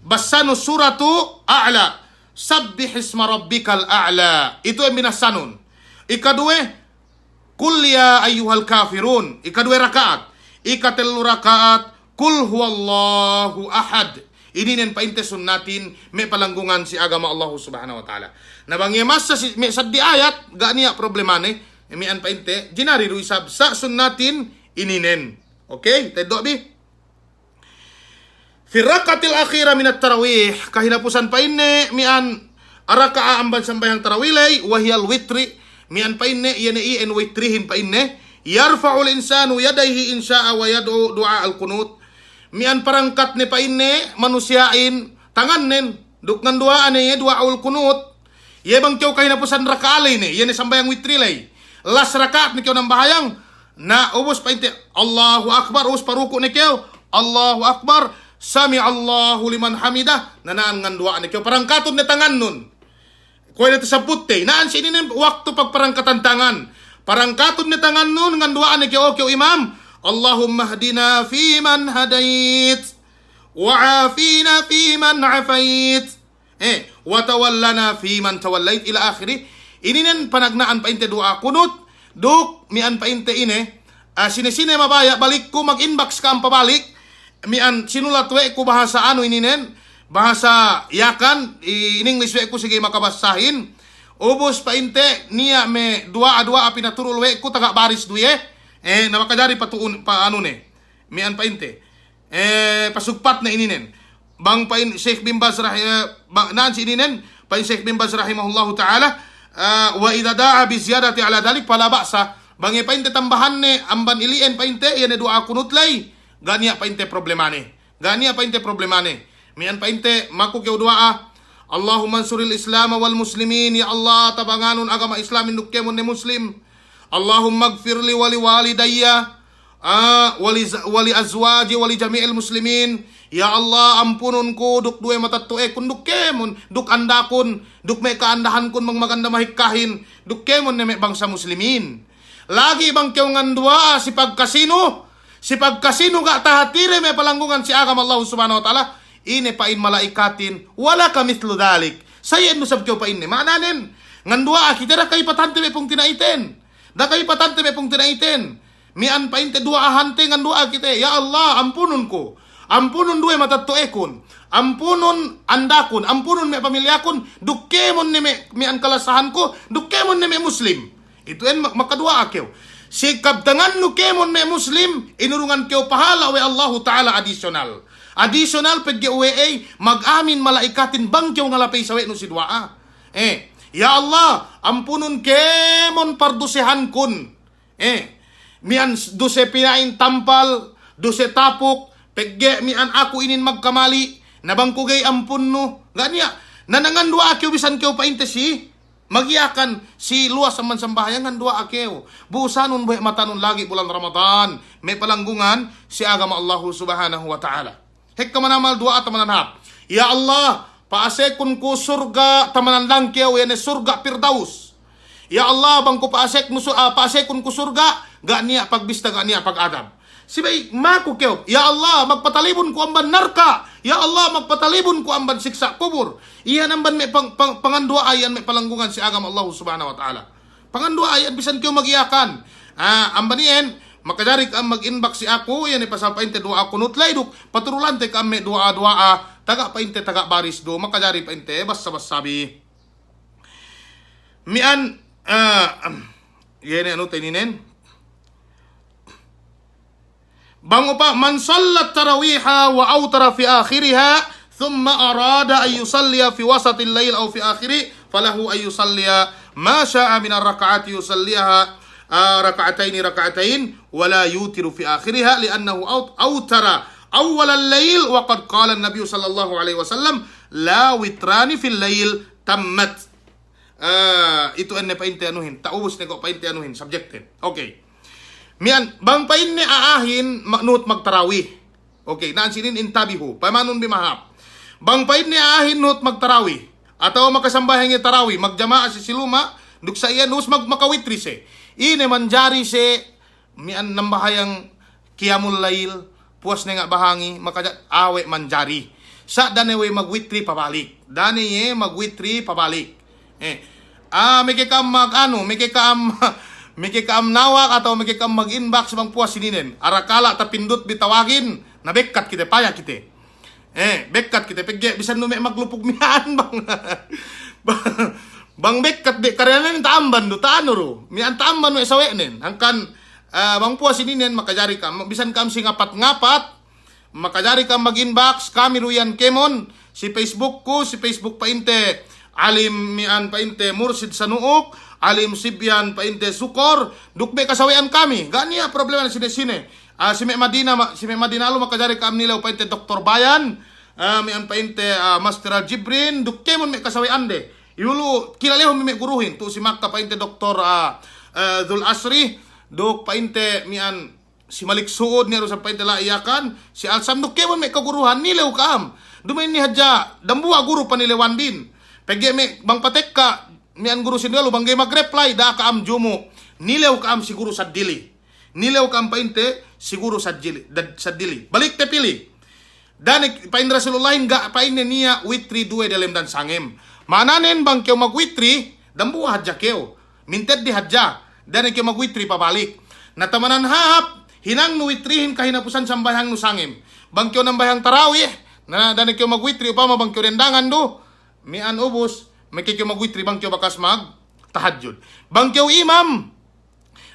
Bassanu suratu A'la. سبح اسم ربك الأعلى. Itu iyan binassanun. Ikaduwe, قل يا أيها الكافرون. Ikaduwe raka'at. Ikatellu raka'at, قل هو الله أحد. Ininen pa'inte sunnatin me' palanggungan si agama Allahu Subhanahu wa Ta'ala. Na bang iye massa si me' saddi ayat, ga' niya' problemane, mi'an pa'inte, jinari du isab sa' sunnatin ininen. Okey, teddo' bi. في الركعة الأخيرة من التراويح, kahinapusan pa'inne mi'an raka'a amban sambahayang tarawih ley, وهي الوتر, mi'an pa'inne, iye ne iyan witrihin pa'inne, يرفع الإنسان يديه إن شاء ويدعو دعاء القنوت. Mi'an parangkat ne pa'inne manusiya'in tangannen, duk nganduwa'a ne iye du'aul kunut. Iye bang kew kahinapusan raka'a ley ne, iye ne sambahayang witri ley. Las raka'at ne kew nambahayang, na ubus pa'inte, Allahu Akbar, ubus paruku' ne kew, Allahu Akbar, سمع الله لمن حمده, na na'an nganduwa'a ne kew, parangkatun ne tangannun. Kuwe' ne tasabutte, na'an si ininen waktu pagparangkatan tangan. Parangkatun ne tangannun, nganduwa'a ne kew, o kew imam, اللهم اهدنا فيمن هديت، وعافنا فيمن عافيت. Eh, وتولنا فيمن توليت إلى آخره. Ininen panagna'an pa'inte du'a kunut, duk mi'an pa'inte ine, ah, sine-sine mabaya' balikku mag-inbox ka'am pabalik, mi'an sinulat we' ku bahasa anu ininen, bahasa Yakan, i-, in English we' ku sige makabassahin, ubus pa'inte niya' me' duwa'a-duwa'a pinaturul we' ku taga baris du iye, eh, na makajari patu'un, pa anu ne. Mi'an pa'inte. Eh, pasugpat ne ininen. Bang pa'in Sheikh bin Baz rahi-, eh, bang, na'an si ininen, pa'in Sheikh bin Baz rahimahullahu ta'ala, eh, وإذا دعا بالزيادة على ذلك فلا بأس. Bang iye pa'inte tambahanne, amban ili'en pa'inte, iye ne du'a kunut ley, ga' niya' pa'inte problemane. Ga' niya' pa'inte problemane. Mi'an pa'inte, maku kew duwa'a, اللهم انصر الإسلام والمسلمين, ya Allah, tabanganun agama Islamin duk kēmon ne Muslim. اللهم اغفر لي ولوالدي, ah, ولز-, ولأزواجي ولجميع المسلمين. Ya Allah, ampunun ku duk duwe matetto'ekun duk kēmon, duk andakun, duk me' ka'andahankun bang maganda mahikkahin, duk kēmon ne me' bangsa muslimin. Lagi' bang kew nganduwa'a si pagkasinu, si pagkasinu ga' tahatire me' palanggungan si agama Allahu Subhanahu wa Ta'ala, ine pa'in mala'ikatin, ولك مثل ذلك. Sa iyan du isab kew pa'inne. Ma'ananen, nganduwa'a kite da'a kaipatante me' pungtina'iten. Da'a kaipatante me' pungtina'iten. Mi'an pa'inte duwa'ahante nganduwa'a kite. Ya Allah, ampunun ku. Ampunun duwe matetto'ekun. Ampunun andakun. Ampunun me' pamilyakun. Duk kēmon ne me', mi'an kalasahanku. Duk kēmon ne me' Muslim. Itu en ma-, makaduwa'a kew. Si kabtangannu kēmon me' Muslim, inurungan kew pahala' we' Allahu Ta'ala additional. Additional pegge' we'ey, mag-amin mala'ikatin bang kew ngalapey sawe'nu si duwa'a. Eh, ya Allah, ampunun kēmon pardusehankun. Eh, mi'an s-, duse pina'in tampal, duse tapuk, pegge' mi'an aku inin magkamali', na bang ku ga'i ampunnu, ga' niya', na nganduwa'a kew bisan kew pa'inte si, magiyakan si luwas amban sambahayang nganduwa'a kew. Bu'usanun bohe' matanun lagi' bulan Ramadan, me' palanggungan si agama Allahu Subhanahu wa Ta'ala. Hekka manamal duwa'a tamanan hāp. Ya Allah, pa'asekun ku surga' tamanan langkew, iye ne surga' Pirdaus. Ya Allah, bang ku pa'aseknu su-, ah, pa'asekun ku surga', ga' niya' pagbista, ga' niya' pagadab. Subey maku kew, ya Allah, magpatalibun ku amban narka'. Ya Allah, magpatalibun ku amban siksa' kubur. Iyan amban me' pang-, pang-, panganduwa'a iyan me' palanggungan si agama Allahu Subhanahu wa Ta'ala. Panganduwa'a iyan bisan kew magiyakan. Ah, amban iyan, makajari ka'am mag-inbox si aku, iyan ne pasal pa'inte duwa'a kunut ley duk, paturulante ka'am me' duwa'a-duwa'a, taga pa'inte taga baris du, makajari pa'inte bassa-bassa bi. Mi'an, ah, iyan ne anu teninen. Bang upa-, من صلى التراويح وأوتر في آخرها ثم أراد أن يصلي في وسط الليل أو في آخره فله أن يصلي ما شاء من الركعات يصليها، آه، ركعتين ركعتين ولا يوتر في آخرها لأنه أوت-، أوتر أول الليل وقد قال النبي صلى الله عليه وسلم: لا وتران في الليل تمت. Ah, itu enne pa'inte anuhin, ta'ubus ne ko' pa'inte anuhin, subjectin. Okay. Miya'an, bang pa'inne a'ahin ma-, nuhut magtarawih. Okay, na'an sinin intabihu, payamanun bi mahāp. Bang pa'inne a'ahin nuhut magtarawih, atawa makasambahayang iye tarawih, magjama'a si, si luma', duk sa iyan ubus mag-, makawitri siye. Ine manjari siye, miya'an nambahayang qiyamul layl, puwas ne nga' bahangi, makaja-, awe' manjari. Sa' da'a ne we' magwitri pabalik. Da'a ne iye magwitri pabalik. Eh. Ah, meke ka'am mag-anu, meke ka'am, meke ka'am nawak atawa meke ka'am mag-inbox bang puwas ininen. Arakala' tapindut bi tawagin, na bekkat kite, paya' kite. Eh, bekkat kite, pegge' bisan du me' maglupug miya'an bang. Bang, bang bekkat be' karenen ta'amban du, ta'anu du. Miya'an ta'amban we' sawe'nen. Hangkan, ah, bang puwas ininen makajari ka'am, bisan ka'am si ngapat-ngapat, makajari ka'am mag-inbox, kami du iyan kēmon, si Facebook ku, si Facebook pa'inte Alim miya'an pa'inte Mursid Sanu'uk, Alim Sibyan pa'inte Sukor, duk me' kasawe'an kami. Ga' niya' problema sine-sine. Ah, si me' Madina, ma-, si me' Madina lu makajari ka'am nilew pa'inte Doktor Bayan, ah, miya'an pa'inte, ah, Master Al-Jibrin, duk kēmon me' kasawe'ande. Iyu lu kilalehun me' guruhin, tu' si Makka pa'inte Doktor, ah, ah, Dhul Asri, duk pa'inte miya'an si Malik Su'ud niya' du sa pa'inte la'i Yakan, si Alsam duk kēmon me' kaguruhan, nilew ka'am. Duma'in ne hadja dambuwa' guru panilewanbin. Pegge' me' bang patekka, miya'an guru sinduwe lu bang ga'i mag-reply, da'a ka'am jumu'. Nilew ka'am si guru saddili. Nilew ka'am pa'inte si guru saddili, dad-, saddili. Balikte pili. Da'a ne pa'in Rasulullahin ga' pa'inne niya' witri duwe diyalem dan sangem. Ma'ananen bang kew magwitri, dambuwa' hadja kew. Minteddi hadja. Da'a ne kew magwitri pabalik. Na tamanan hāp, hinangnu witrihin kahinapusan sambahayangnu sangem. Bang kew nambahayang tarawih, na da'a ne kew magwitri upama bang kew dendangan du, miya'an ubus, meke kew magwitri bang kew bakas magtahajjud. Bang kew imam,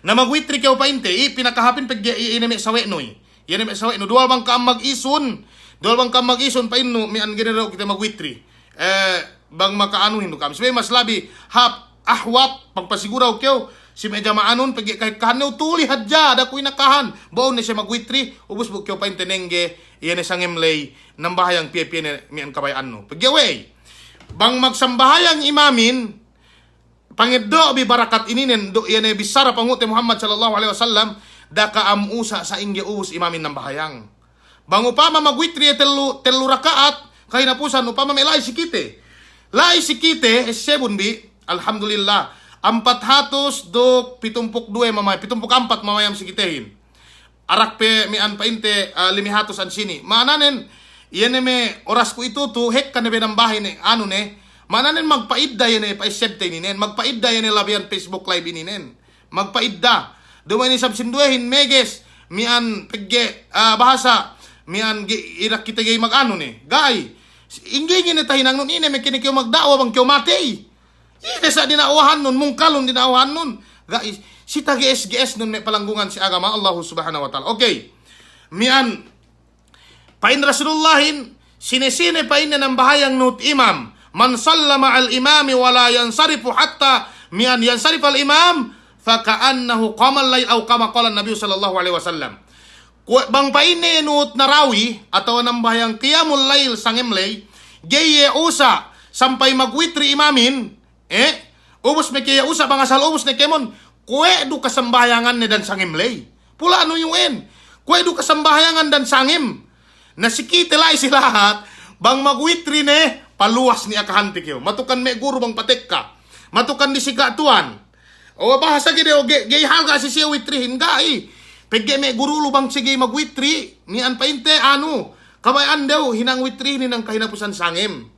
na magwitri kew pa'inte, i' pinakahāpin pegge' i-, ine me' sawe'nu i'. Iye ne me' sawe'nu, duwal bang ka'am mag-isun, duwal bang ka'am mag-isun pa'innu, miya'an ga'i ne daw kite magwitri. Eh, bang maka'anuhin du ka'am. Subey mas labi hāp ahwat, bang pasiguraw kew, si me' jama'anun, pegge' kahekkahanne, tuli hadja, da'a ku inakahan. Bo'un ne siye magwitri, ubus bu kew pa'inte nengge, iye ne sangem ley, nambahayang piye-piye ne miya'an kabaya'annu. Pegge' we'ey. Bang magsambahayang imamin, pangeddo' bi barakat ininen, du iye ne bissara Panghu'te Muhammad sallallahu alaihi wasallam, da'a ka'am usa' sa'ingge ubus imamin nambahayang. Bang upama magwitri iye tellu, tellu raka'at, kahinapusan upama me' la'i si kite. La'i si kite, essebun bi, alhamdulillah, ampat hatus duk pitumpū' duwe mamay-, pitumpū' ampat mamayam si kitehin. Arak pe miya'an pa'inte, ah, lime hatus ensini'. Ma'ananen, iye ne me' oras ku itu tu, hekka ne be nambahi ne, anu ne. Ma'ananen magpa'idda iye ne pa'essebte ininen, magpa'idda iye ne labeyan Facebook Live ininen. Magpa'idda. Duma'in isab sinduwehin meges, miya'an pegge', ah, bahasa, miya'an ge-, irak kite ga'i maganu ne. Ga'i. Ingge-ingge ne tahinangnun ine me' kene kew magda'wa bang kew matey. Ine sa' dina'wahannun, mungkalun dina'wahannun. Ga'i, si tage'es-ge'esnun me' palanggungan si agama Allahu Subhanahu wa Ta'ala. Okay. Miya'an, pa'in Rasulullahin, sine-sine pa'inne nambahayang nuhut imam, من صلى مع الإمام ولا ينصرف حتى, miya'an, ينصرف الإمام فكأنه قام الليل أو كما قال النبي صلى الله عليه وسلم. Kuwe' bang pa'inne nuhut narawi atawa nambahayang qiyamul layl sangem ley, ga'i iye usa' sampay magwitri imamin, eh, ubus meke iye usa' bang asal ubus ne kemon, kuwe' du kasambahayanganne dan sangem ley. Pula'nu iyu'en, kuwe' du kasambahayangan dan sangem. Na si kite la'i si lahat, bang magwitri ne, paluwas ni akahante kew. Matukan me' guru bang patekka. Matukan di siga' tuwan. O, bahasa ga'i de, o, ga'i, ga'i halga' si siye witrihin, ga'i. Pegge' me' guru lu bang siye ga'i magwitri, miya'an pa'inte, anu, kabaya'an dew, hinang witrihin, hinang kahinapusan sangem.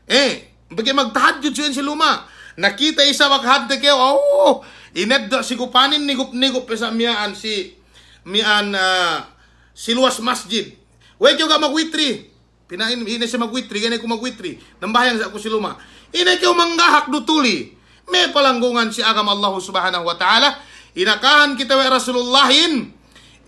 Eh, pegge' magtahajjud siye si luma'. Na kite isab akahante kew, o, ineddo' si gupanin, nigup-nigup pe sa' miya'an si, miya'an, ah, si luwas masjid. We'ey kew ga' magwitri. Pina'in, ine siye magwitri, ga'i ne ku magwitri. Nambahayang sa' ku si luma'. Ine kew manggahak du tuli. Me' palanggungan si agama Allahu Subhanahu wa Ta'ala. Inakahan kite we' Rasulullahin.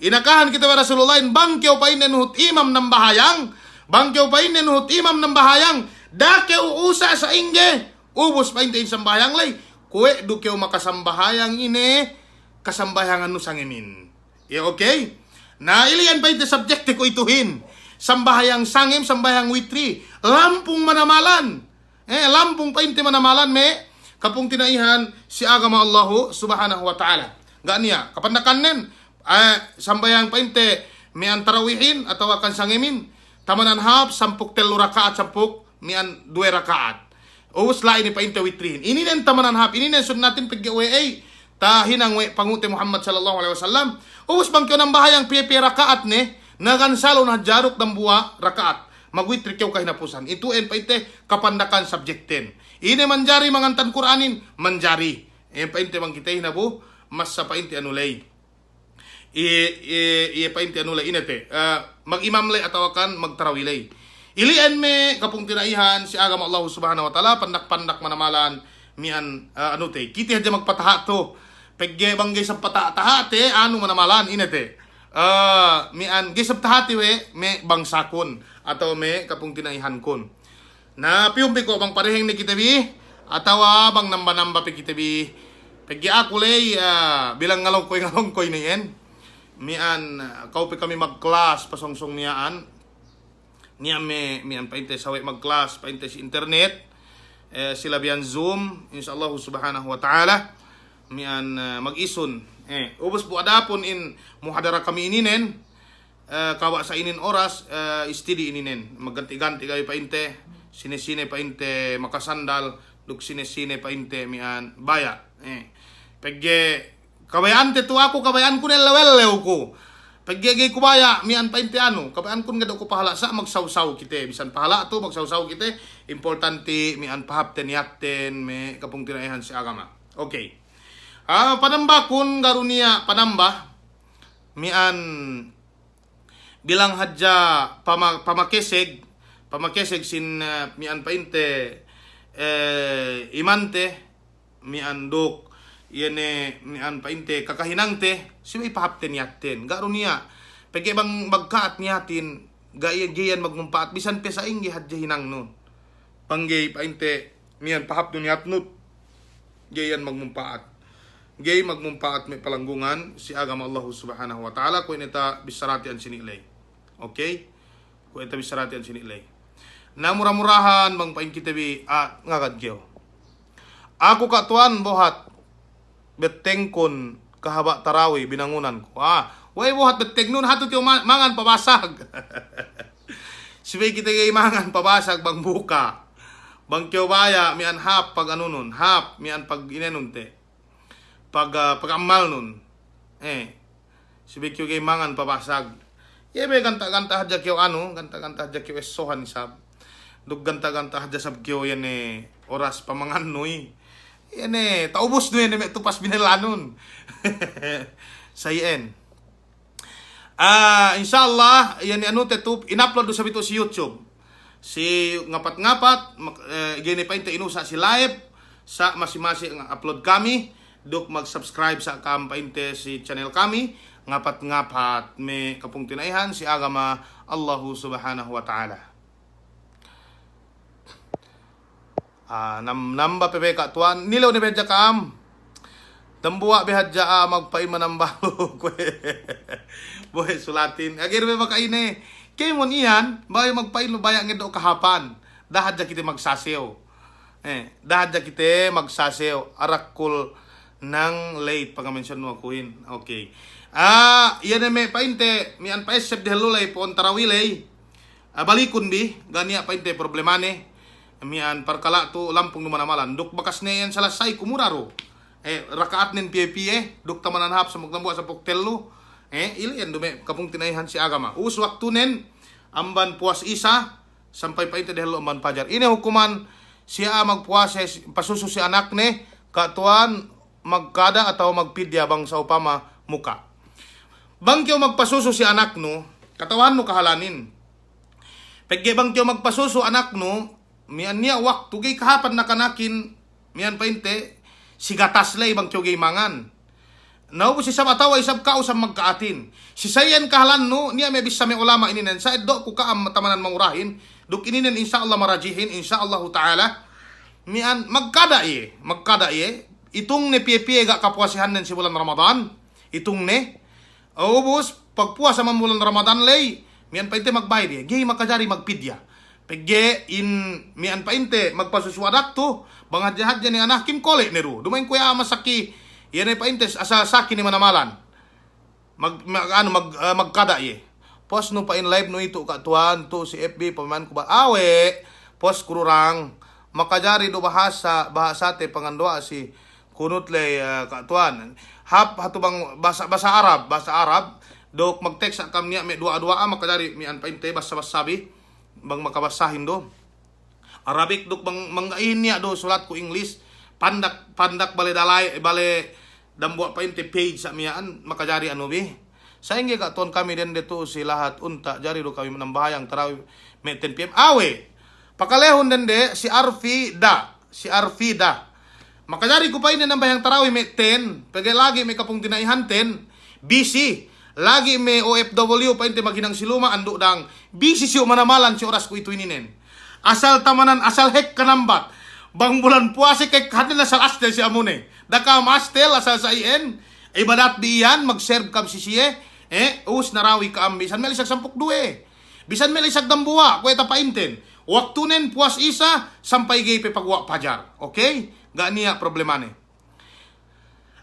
Inakahan kite we' Rasulullahin, bang kew pa'inne nuhut imam nambahayang, bang kew pa'inne nuhut imam nambahayang, da'a kew u'usa sa'ingge, ubus pa'inte in sambahayang ley, kuwe' du kew makasambahayang ine, kasambahayangannu sangemin. Iye, okay? Na, ili'en pa'inte subjekte kuwe'ituhin. Sambahayang sangem, sambahayang witri. Lampung manamalan. Eh, lampung pa'inte manamalan me' kapungtina'ihan si agama Allahu Subhanahu wa Ta'ala. Ga' niya', kapandakannen, eh, sambahayang pa'inte miya'an tarawihin atawa kan sangemin, tamanan hāp sampū' tellu raka'at, sampū' miya'an duwe raka'at. Ubus la'i ne pa'inte witrihin. Ininen tamanan hāp, ininen sunnatin pegge' we' ey tahinang we' pangute Muhammad sallallahu alaihi wasallam. Ubus bang kew nambahayang piye-piye raka'at ne, nagansalun hadja duk dambuwa' raka'at. Magwitri kew kahinapusan. Itu'en pa'inte kapandakan subjekten. Ine manjari mangantan Kur'anin? Manjari. Iye pa'inte bang kite hinabu, masa pa'inte anu ley. Iye, iye, iye pa'inte anu ley, ine te, eh, magimam ley atawa kan magtarawi ley. Ili'en me' kapungtina'ihan si agama Allahu Subhanahu wa Ta'ala, pandak-pandak manamalan miya'an, eh, anu te. Kite hadja magpataha' tu. Pegge' bang ga'i isab pataha'-taha' te, anu manamalan, ine te. Eh, miya'an ga'i isab taha'te we' me' bangsakun, atawa me' kapungtina'ihankun. Na, piyun bi ko' bang padeheng ne kite bi, atawa bang namba-namba pe kite bi. Pegge' aku ley, ah, bilang ngalongkoy-ngalongkoy ne iyan. Miya'an, ah, ka'u pe kami magkelas pasongsong miya'an. Niya' me', miya'an pa'inte sawe' magkelas, pa'inte si internet. Eh, sila biyan Zoom, insya Allahu Subhanahu wa Ta'ala. Miya'an, ah, magisun. Eh, ubus bu adapun in muhadara kami ininen, eh, kaba' sa inin oras, eh, istidi ininen. Magganti-ganti ga'i pa'inte, sine-sine pa'inte makasandal, duk sine-sine pa'inte miya'an baya'. Eh, pegge' kabaya'ante tu aku, kabaya'anku ne ellew-ellew ku. Pegge' ga'i ku baya' miya'an pa'inte anu, kabaya'anku ne ga'i du ku pahala' sa' magsaw-saw kite, bisan pahala' tu magsaw-saw kite, importanti miya'an pahāpte niyatten me' kapungtina'ihan si agama. Okay. Ah, panambakun ga' du niya' panamba, miya'an bilang hadja pama-, pamakeseg, pamakeseg sin, eh, miya'an pa'inte, eh, imante, miya'an duk, iye ne miya'an pa'inte kakahinangte, subey pahāpte niyatten. Ga' du niya', pegge' bang magka'at niyatin, ga' iye, ga'i iyan magmumpa'at, bisan pe sa'ingge hadja hinangnun. Bang ga'i pa'inte miya'an pahāpnu niyatnut, ga'i iyan magmumpa'at. Ga'i magmumpa'at me' palanggungan si agama Allahu Subhanahu wa Ta'ala, kuwe' ne tabissarate iyan sini' ley. Okay? Kuwe' tabissarate iyan sini' ley. Na mura-murahan bang pa'in kite bi, ah, ngagad kew. Aku ka' tuwan buhat bettengkun kahaba' tarawi binangunanku. Ah, we'ey buhat bettengnun, hatu kew ma-, mangan pabasag. Subey kite ga'i mangan pabasag bang buka'. Bang kew baya' miya'an hāp paganunun, hāp miya'an paginenun te. Pag-, ah, pag'ammalnun. Eh. Subey kew ga'i mangan pabasag. Iye be ganta'-ganta' hadja kew anu, ganta'-ganta' hadja kew essohan isab. Duk ganta'-ganta' hadja isab kew iye ne oras pamangannu i. Iye ne, ta'ubusnu iye ne me' tupas binelanun. Sa iyan. Ah, insya Allah, iye ne anu te tu, in-upload du isab itu si YouTube. Si ngapat-ngapat, mak-, eh, ga'i ne pa'inte inusa' si live, sa' masi-masi upload kami, duk mag-subscribe sa' ka'am pa'inte si channel kami, ngapat-ngapat me' kapungtina'ihan si agama Allahu Subhanahu wa Ta'ala. Ah, nam-, namba pe be ka' tuwan, nilew ne be hadja ka'am. Dambuwa' be hadja a'a magpa'in manambalu kuwe'. Bohe' sulatin. Age du be maka'ine. Kēmon iyan, baya' magpa'in lu baya' ngeddo' kahāpan. Da'a hadja kite magsasew. Eh, da'a hadja kite magsasew. Arakkul nang late pagamention nu akuhin. Okay. Ah, iye ne me' pa'inte, miya'an pa'esseb dehellu ley, po'on tarawi ley. Ah, balikun bi, ga' niya' pa'inte problemane. Miya'an parkala' tu lampung du manamalan. Duk bakas ne iyan salasay kumura du. Eh, raka'atnen piye-piye, duk tamanan hāp sampū' dambuwa' sampū' tellu. Eh, ili'en du me' kapungtina'ihan si agama. Ubus waktunen amban puwas isa, sampay pa'inte dehellu amban pajar. Ine hukuman si a'a magpuwase, pasusu si anakne, ka' tuwan magkada atawa magpidya bang sa'upama muka'. Bang kew magpasusu si anaknu, kata'uhannu kahalanin. Pegge' bang kew magpasusu anaknu, miya'an niya' waktu ga'i kahāpan nakanakin, miya'an pa'inte, si gatas ley bang kew ga'i mangan. Na ubus isab atawa isab ka'u isab magka'atin. Si sa iyan kahalannu, niya' me' bissā me' ulama' ininen. Sa eddo'ku ka'am tamanan mangurahin. Duk ininen insya Allah marajihin, insya Allahu ta'ala. Miya'an magkada' iye, magkada' iye. Itungne piye-piye ga' kapuwasehannen si bulan Ramadan. Itungne. Ubus, pagpuwasa man bulan Ramadan ley, miya'an pa'inte magbayed iye. Ga'i makajari magpidya. Pegge' in miya'an pa'inte magpasusuwa' daktu, bang hadje-hadje ne anahkin kole' ne du. Duma'in kuwe' a'a masaki, iye ne pa'inte asal saki ne manamalan. Mag-, mag-, anu, mag-, eh, magkada' iye. Post nu pa'in live nu itu, Ka' Tuwan, tu' si F B pamayanku ba-, awe', post ku du rang. Makajari du bahasa, bahasate panganduwa'a si kunut ley, eh, Ka' Tuwan. Hāp hatu bang bahasa, bahasa Arab, bahasa Arab. Duk mag-text sa' kam niya' me' duwa'a-duwa'a, makajari miya'an pa'inte basa-basabi. Bang makabasahin du. Arabic duk bang, bang ga'i niya' du sulatku English, pandak, pandak bale dalay, bale dambuwa' pa'inte page sa' miya'an, makajari anu bi. Sa'ingge Ka' Tuwan kami dende tu' si lahat unta', jari du kami nambahayang tarawih me' ten P M. Awe', pakalehun dende si Arfi da, si Arfi da. Makajari ku pa'inte nambahayang tarawih me' ten, pegge' lagi' me' kapungtina'ihanten, busy. Lagi' me' O F W pa'inte maghinang si luma', andu' dang. Busy siyu' manamalan si oras ku itu ininen. Asal tamanan, asal hekka nambat. Bang bulan puwase kekkahannen asal astel si amune. Da'a ka'am astel, asal sa iyan. Ibadat bi iyan, mag-serve ka'am si siye. Eh, ubus narawi ka'am bisan me' lisag sampū' duwe. Bisan me' lisag dambuwa', kuwe' tapa'inten. Waktunen puwas isa, sampay ga'i pe paguwa' pajar. Okay? Ga' niya' problemane.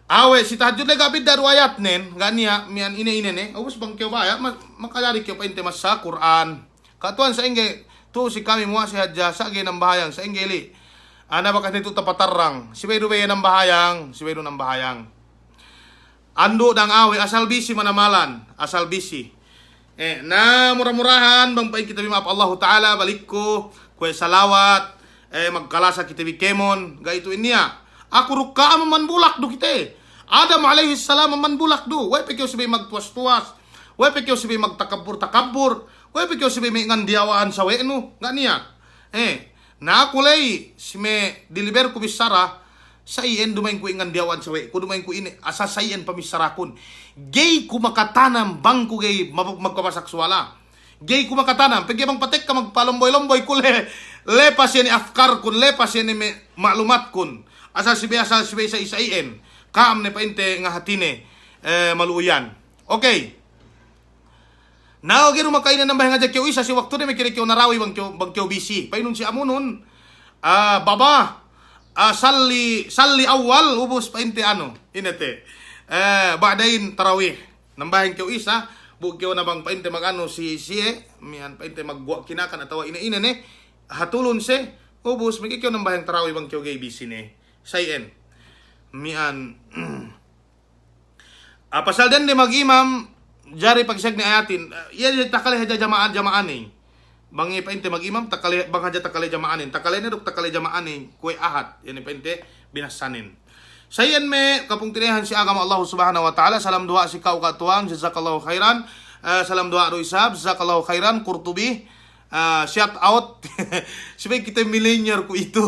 Awe', si tahajjud le ga' bidda' du ayatnen, ga' niya' miya'an ine-ine ne. Ubus bang kew baya', ma-, makajari kew pa'inte masa Kur'an. Ka' Tuwan sa'ingge tu' si kami muwase hadja, sa' ga'i nambahayang, sa'ingge li'. Ana bakas ne tu' tapatarrang, subey du bey nambahayang, subey du nambahayang. Andu' dang awe', asal busy manamalan, asal busy. Eh, na mura-murahan, bang pa'in kite bi ma'ap Allahu Ta'ala, balikku, kuwe' salawat, eh, magkalasa kite bi kēmon, ga' itu in niya'. Aku duk ka'am amban bulak du kite. Adam alayhis salam amban bulak du. We' pe kew subey magtuwas-tuwas. We' pe kew subey magtakabbur-takabbur. We' pe kew subey me' ngandiyawa'an sawe'nu. Ga' niya'. Eh, na aku ley, si me' deliver ku bissara, sa iyan duma'in ku ngandiyawa'an sawe'ku, duma'in ku ine, asal sa iyan pamissarakun. Ga'i ku makatanam bang ku ga'i mag-, magpabasak suwala. Ga'i ku makatanam, pegge' bang patekka magpalomboy-lomboy ku le, lepas iye ne afkarkun, lepas iye ne me' ma'lumatkun. Asal subey, asal subey sa i-, sa iyan. Ka'am ne pa'inte ngahatine, eh, malu'u iyan. Okay. Na, ga'i du makaine nambahayang hadja kew isa si waktu de, mekere kew narawi bang kew, bang kew busy. Pa'inun si amunun, ah, baba, ah, salli, salli awwal, ubus pa'inte anu, ine te. Eh, ba'dain tarawih. Nambahayang kew isa, bu kew na bang pa'inte maganu si, siye, miya'an pa'inte magguwa' kinakan atawa ine-ine ne, hatulun se, ubus, meke kew nambahayang tarawih bang kew ga'i busy ne. Sa iyan. Miya'an, Ah, pasal dende magimam, jari pakisag ne ayatin. Ah, iye takale hadja jama'an, jama'anin. Bang iye pa'inte magimam, takale, bang hadja takale jama'anin. Takale ne duk takale jama'anin, kuwe' Ahad. Iye ne pa'inte binasanin. Sa iyan me' kapungtina'ihan si agama Allahu Subhanahu wa Ta'ala. Salam duwa'a si ka'u Ka' Tuwan, jazakallahu khairan. Eh, salam duwa'a du isab, jazakallahu khairan, Qurtubi. Ah, shout out. Subey kite millennial ku itu.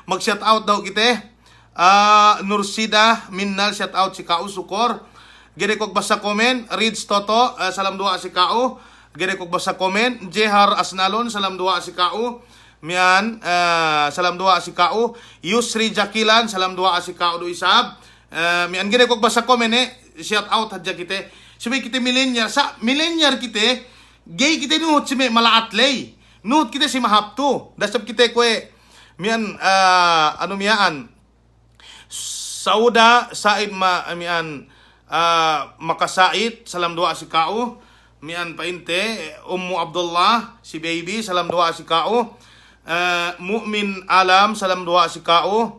Mag-shout out daw kite. Ah, Nursida Minnal, shout out si ka'u, sukor. Ga'i de ku basa komen, Rids Toto, eh, salam duwa'a si ka'u. Ga'i de ku basa komen, Jehar Asnalon, salam duwa'a si ka'u. Miya'an, eh, salam duwa'a si ka'u. Yusri Jakilan, salam duwa'a si ka'u du isab. Eh, miya'an ga'i de ku basa komen, eh, shout out hadja kite. Subey kite millennial, sa' millennial kite, ga'i kite nuhut si me' mala'at ley. Nuhut kite si mahāp tu. Da'a isab kite kuwe', miya'an, eh, anu miya'an. Sauda Said ma-, miya'an, ah, Maka Said, salam duwa'a si ka'u. Miya'an pa'inte, Ummu Abdullah, si baby, salam duwa'a si ka'u. Eh, Mu'min Alam, salam duwa'a si ka'u.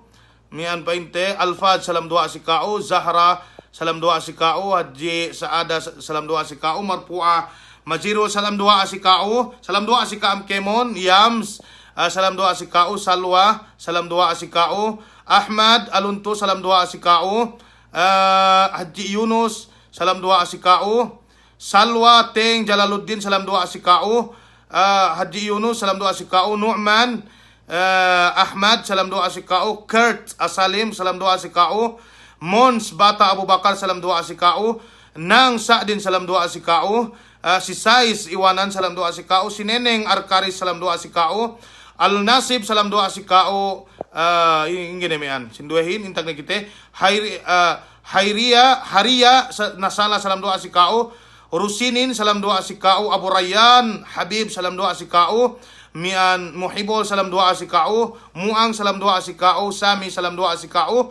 Miya'an pa'inte, Alfad, salam duwa'a si ka'u. Zahra, salam duwa'a si ka'u. Hadji Sa'ada, sa-, salam duwa'a si ka'u. Marpu'a Majiro, salam duwa'a si ka'u. Salam duwa'a si ka'am kēmon. Yams, ah, salam duwa'a si ka'u. Salwa, salam duwa'a si ka'u. Ahmad Alunto, salam duwa'a si ka'u. Eh, Hadji Yunus, salam duwa'a si ka'u. Salwa Teng Jalaluddin, salam duwa'a si ka'u. Eh, Hadji Yunus, salam duwa'a si ka'u. Nu'man, eh, Ahmad, salam duwa'a si ka'u. Kurt Asalim, salam duwa'a si ka'u. Mons Bata Abubakar, salam duwa'a si ka'u. Nang Sa'din, salam duwa'a si ka'u. Ah, si Sais Iwanan, salam duwa'a si ka'u. Si Neneng Arkaris, salam duwa'a si ka'u. Al Nasib, salam duwa'a si ka'u. Ah, i-, ingge ne miya'an. Sinduwehin, intag ne kite. Hairi-, ah, Hairia, Haria, sa-, Nasala, salam duwa'a si ka'u. Rusinin, salam duwa'a si ka'u. Abu Rayyan, Habib, salam duwa'a si ka'u. Miya'an Muhibol, salam duwa'a si ka'u. Mu'ang, salam duwa'a si ka'u. Sami, salam duwa'a si ka'u.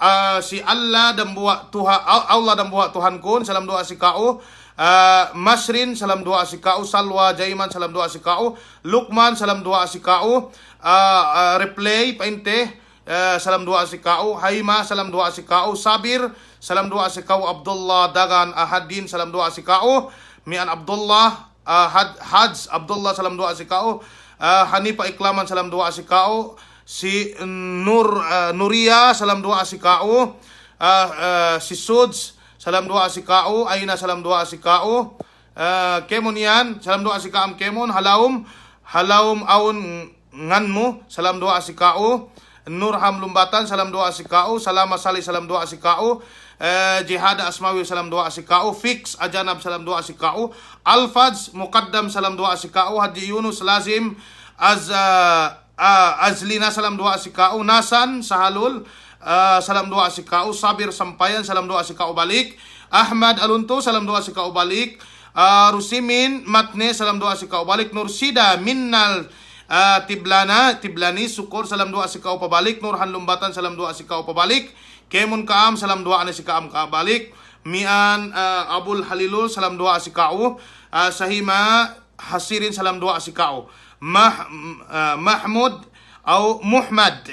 Ah, si Allah dambuwa' Tuha-, Al-, Allah dambuwa' Tuhankun, salam duwa'a si ka'u. Ah, Masrin, salam duwa'a si ka'u. Salwa Jaiman, salam duwa'a si ka'u. Lukman, salam duwa'a si ka'u. Ah, ah, Replay, pa'inte, eh, salam duwa'a si ka'u. Haima, salam duwa'a si ka'u. Sabir, salam duwa'a si ka'u. Abdullah Dagan Ahadin, salam duwa'a si ka'u. Miya'an Abdullah, ah, Had-, Haj Abdullah, salam duwa'a si ka'u. Ah, Hanifa Iklaman, salam duwa'a si ka'u. Si Nur, ah, Nuria, salam duwa'a si ka'u. Ah, ah, si Suds, salam duwa'a si ka'u. Aina, salam duwa'a si ka'u. Ah, kēmon iyan, salam duwa'a si ka'am kēmon. Halaum, Halaum Aun Nganmu, salam duwa'a si ka'u. Nurham Lumbatan, salam duwa'a si ka'u. Salama Sali, salam duwa'a si ka'u. Eh, Jihada Asmawi, salam duwa'a si ka'u. Fix Ajanab, salam duwa'a si ka'u. Alfaz Mukaddam, salam duwa'a si ka'u. Haji Yunus Lazim, Az-, ah, ah, Azlina, salam duwa'a si ka'u. Nasan Sahalul, ah, salam duwa'a si ka'u. Sabir Sampayan, salam duwa'a si ka'u balik. Ahmad Alunto, salam duwa'a si ka'u balik. Ah, Rusimin Matne, salam duwa'a si ka'u balik. Nursida Minnal, ah, Tiblana, Tiblani, Sukor, salam duwa'a si ka'u pabalik. Nurhan Lumbatan, salam duwa'a si ka'u pabalik. Kēmon ka'am, salam duwa'a ne si ka'am pabalik. Miya'an, ah, Abul Halilul, salam duwa'a si ka'u. Ah, Sahima Hasirin, salam duwa'a si ka'u. Mah-, ah, Mahmud au Muhmad.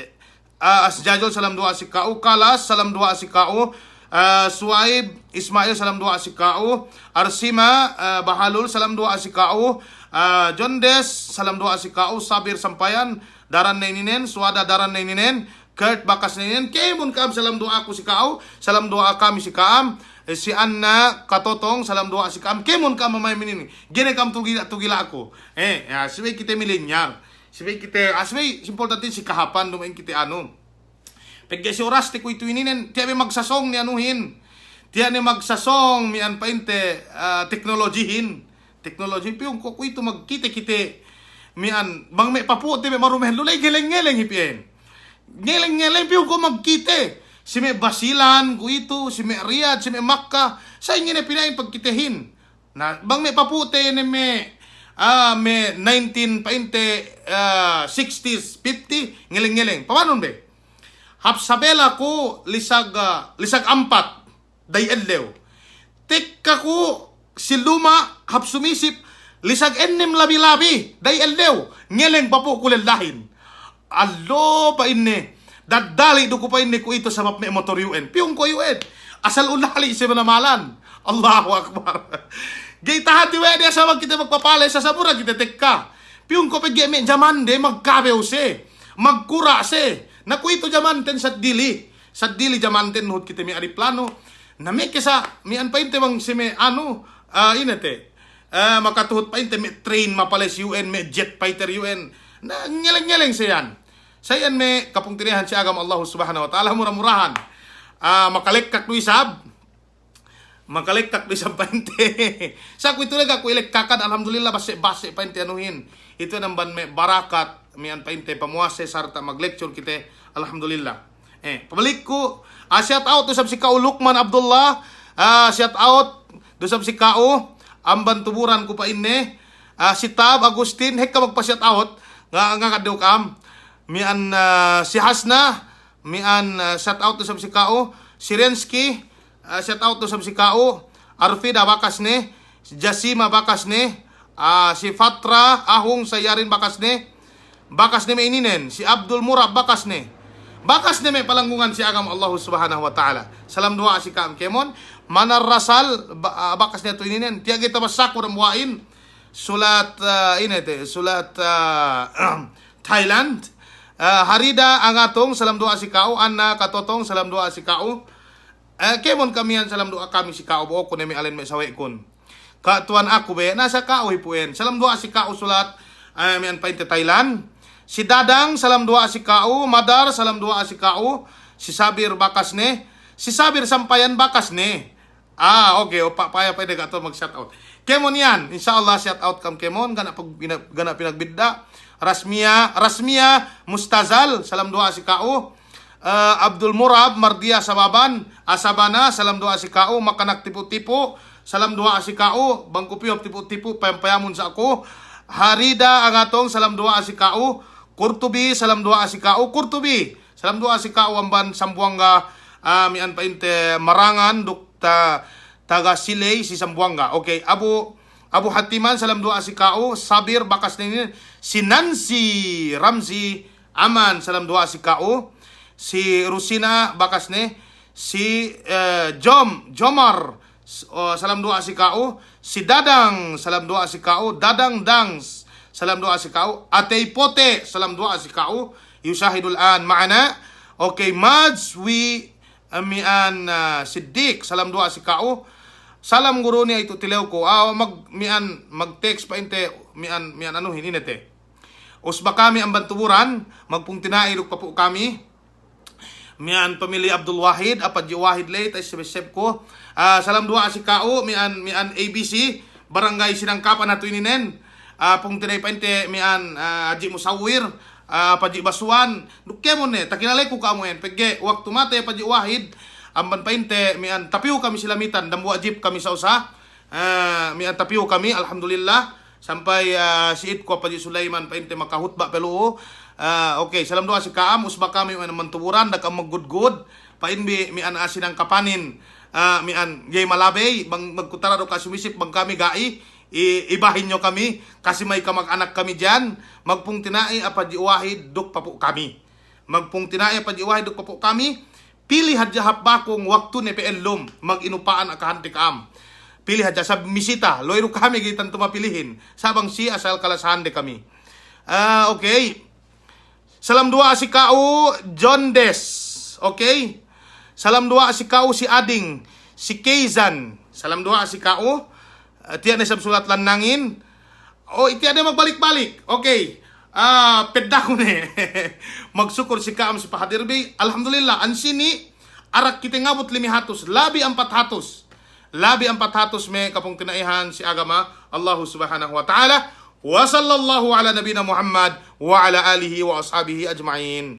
Ah, Asjajul, salam duwa'a si ka'u. Kalas, salam duwa'a si ka'u. Ah, Suwaib Ismail, salam duwa'a si ka'u. Arsima, ah, Bahalul, salam duwa'a si ka'u. Ah, Jondes, salam duwa'a si ka'u. Sabir Sampayan, daran ne ininen. Suwada, daran ne ininen. Kurt, bakas ne ininen. Kēmon ka'am, salam duwa'aku si ka'u. Salam duwa'a kami si ka'am. Eh, si Anna Katotong, salam duwa'a si ka'am. Kēmon ka'am mamayin ininen. Ga'i ne ka'am tugila'-tugila'ku. Eh, ya, subey kite milenial. Subey kite, ah, subey simpoltante si kahāpan duma'in kite anu. Pegge' si oraste kuwe'itu ininen, tiya' be magsasōng ne anuhin. Tiya' ne magsasōng miya'an pa'inte, ah, teknolojihin. Teknolojihin, piyungko' kuwe'itu magkite-kite miya'an, bang me' papu'te me' marumehin lu ley ngeleng-ngeleng hep iyan. Ngeleng-ngeleng piyungko' magkite. Si me' Basilan kuwe'itu, si me' Riyadh, si me' Makkah. Sa' ingge ne pina'in pagkitehin. Na, bang me' papu'te ne me', ah, me' nineteen pa'inte, ah, sixties, fifty, ngeleng-ngeleng. Pamanun be? Hap sabela ku lisag, ah, lisag ampat, da'i ellew. Tekka ku si luma' hap sumisip, lisag ennem labi-labi, da'i ellew. Ngeleng papu'ku lellahin. Allo, pa'inne, daddali' du ku, pa'inne, kuwe'itu sabab me' motor iyu'en. Piyungko' iyu'en. Asal ulali' siye manamalan. Allahu Akbar. Ga'i tahati we' de asal kite magpapale, sa' samura kite tekka. Piyungko' pegge' me' jamande magkabew siye. Magkura' siye. Na kuwe'itu jamanten saddili. Saddili jamanten nuhut kite me' ariplano. Na me' kesa miya'an pa'inte bang si me' anu, ah, ine te. Eh, makatuhut pa'inte me' train mapale si iyu'en, me' jet fighter iyu'en. Na, ngeleng-ngeleng siye iyan. Sa' iyan me' kapungtina'ihan si agama Allahu Subhanahu wa Ta'ala, mura-murahan. Ah, makalekkak du isab. Makalekkak du isab pa'inte. Sa' kuwe'itu laga' ku ilekkakan, alhamdulillah, base'-base' pa'inte anuhin. Itu iyan amban me' barakat, miya'an pa'inte pamuwase sarta' maglecture kite, alhamdulillah. Eh, pabalikku, ah, shout out du isab si ka'u Lukman Abdullah, ah, shout out du isab si ka'u, amban Tuburan ku pa'inne, ah, si Tab Agustin, hekka magpa-shout out, nga-, ngagad du ka'am, miya'an, ah, si Hasna, miya'an, ah, shout out du isab si ka'u, si Renski, ah, shout out du isab si ka'u, Arfida bakas ne, si Jasima bakas ne, ah, si Fatra, Ahung, Sayarin bakas ne, Bakas ne me' ininen, si Abdul Murab bakas ne. Bakas ne me' palanggungan si agama Allahu Subhanahu wa Ta'ala. Salam duwa'a si ka'am kēmon. Manar Rasal, ba-, ah, bakas ne tu ininen. Tiya' ga'i tabassaku dambuwa'in. Sulat, ah, ine te, sulat, ah, Thailand. Ah, Harida Angatung, salam duwa'a si ka'u. Anna Katotong, salam duwa'a si ka'u. Eh, kēmon kamiyan salam duwa'a kami si ka'u, bo'oku ne me' alen me' sawe'kun. Ka' tuwan aku be, nasa ka'u hipu'en. Salam duwa'a si ka'u sulat, eh, miya'an pa'inte Thailand. Si Dadang, salam duwa'a si ka'u. Madar, salam duwa'a si ka'u. Si Sabir bakas ne. Si Sabir Sampayan bakas ne. Ah, okay. O, pa-, paya pa'in de ga' tu mag-shout out. Kēmon iyan, insya Allah shout out kam kēmon, ga' na pag-, pina-, ga' na pinagbidda'. Rasmia, Rasmia Mustazal, salam duwa'a si ka'u. Eh, Abdul Murab Mardiya Sababan, Asabana, salam duwa'a si ka'u. Makanak Tipu-tipu, salam duwa'a si ka'u. Bang ku piyop Tipu-tipu, payam-payamun sa aku. Harida Angatong, salam duwa'a si ka'u. Kurtubi, salam duwa'a si ka'u. Kurtubi, salam duwa'a si ka'u amban Sambuwangga, ah, mi'an pa'inte Marangan, duk ta-, taga Siley si Sambuwangga. Okay, Abu, Abu Hatiman, salam duwa'a si ka'u. Sabir, bakas ne inin. Si Nancy Ramzi Aman, salam duwa'a si ka'u. Si Rusina, bakas ne. Si, eh, Jom, Jomar, s-, oh, salam duwa'a si ka'u. Si Dadang, salam duwa'a si ka'u. Dadang Dangs, salam duwa'a si ka'u. Atey Pote, salam duwa'a si ka'u. Yushahidul an ma'ana. Okay, Maj wi, eh, mi'an, ah, Siddiq, salam duwa'a si ka'u. Salam guru, niya' itu tilewku. Ah, mag-, mi'an, mag-text pa'inte, mi'an, mi'an anuhin, ine te. Usba kami amban Tuburan, magpungtina'i duk papu' kami. Mi'an pamili Abdul Wahid, Apaji Wahid ley, ta' iseb-iseb ku. Ah, salam duwa'a si ka'u, mi'an, mi'an A B C, Barangay Sinangkapan hatu ininen. Ah, pungtina'i pa'inte mi'an, ah, Haji Musawir, ah, Apaji Basuwan. Duk kēmon ne, takilaleku ka'amu iyan. Pegge' waktu matey Apaji Wahid, amban pa'inte mi'an tapiyu kami si Lamitan, dambuwa' jeep kami sa'usa. Eh, mi'an tapiyu kami, alhamdulillah. Sampay, eh, si'itku Apaji Sulaiman pa'inte makahutba' pe lu'u. Eh, okay, salam duwa'a si ka'am, usba kami mi'an amban Tuburan, da'a ka'am maggudgud. Pa'in bi mi'an, ah, Sinangkapanin, eh, mi'an ga'i malabey, bang magkutara du ka sumisip, bang kami ga'i, i-, ibahin niyo kami, kasi may kamag-anak kami diyan, magpungtina'i Apaji Wahid duk papu' kami. Magpungtina'i Apaji Wahid duk papu' kami, pili hadja hap bakung, waktune pe ellum, mag-inupa'an akahante ka'am. Pili hadja sab misita, luwey du kami ga'i tantu mapilihin. Sa' bang siye asal kalasahande kami. Ah, okay. Salam duwa'a si ka'u, John Des. Okay. Salam duwa'a si ka'u, si Ading, si Keizan. Salam duwa'a si ka'u. Ah, tiya' ne sab sulat lannangin. Oh, itiya' ne magbalik-balik. Okay. Ah, peddaku ne. Magsukul si ka'am si pahadir bi. Alhamdulillah, ansini' arak kite ngabut lime hatus, labi ampat hatus. Labi ampat hatus me' kapungtina'ihan si agama Allahu Subhanahu wa Ta'ala. Wa sallallahu ala nabina Muhammad wa ala alihi wa ashabihi ajma'in.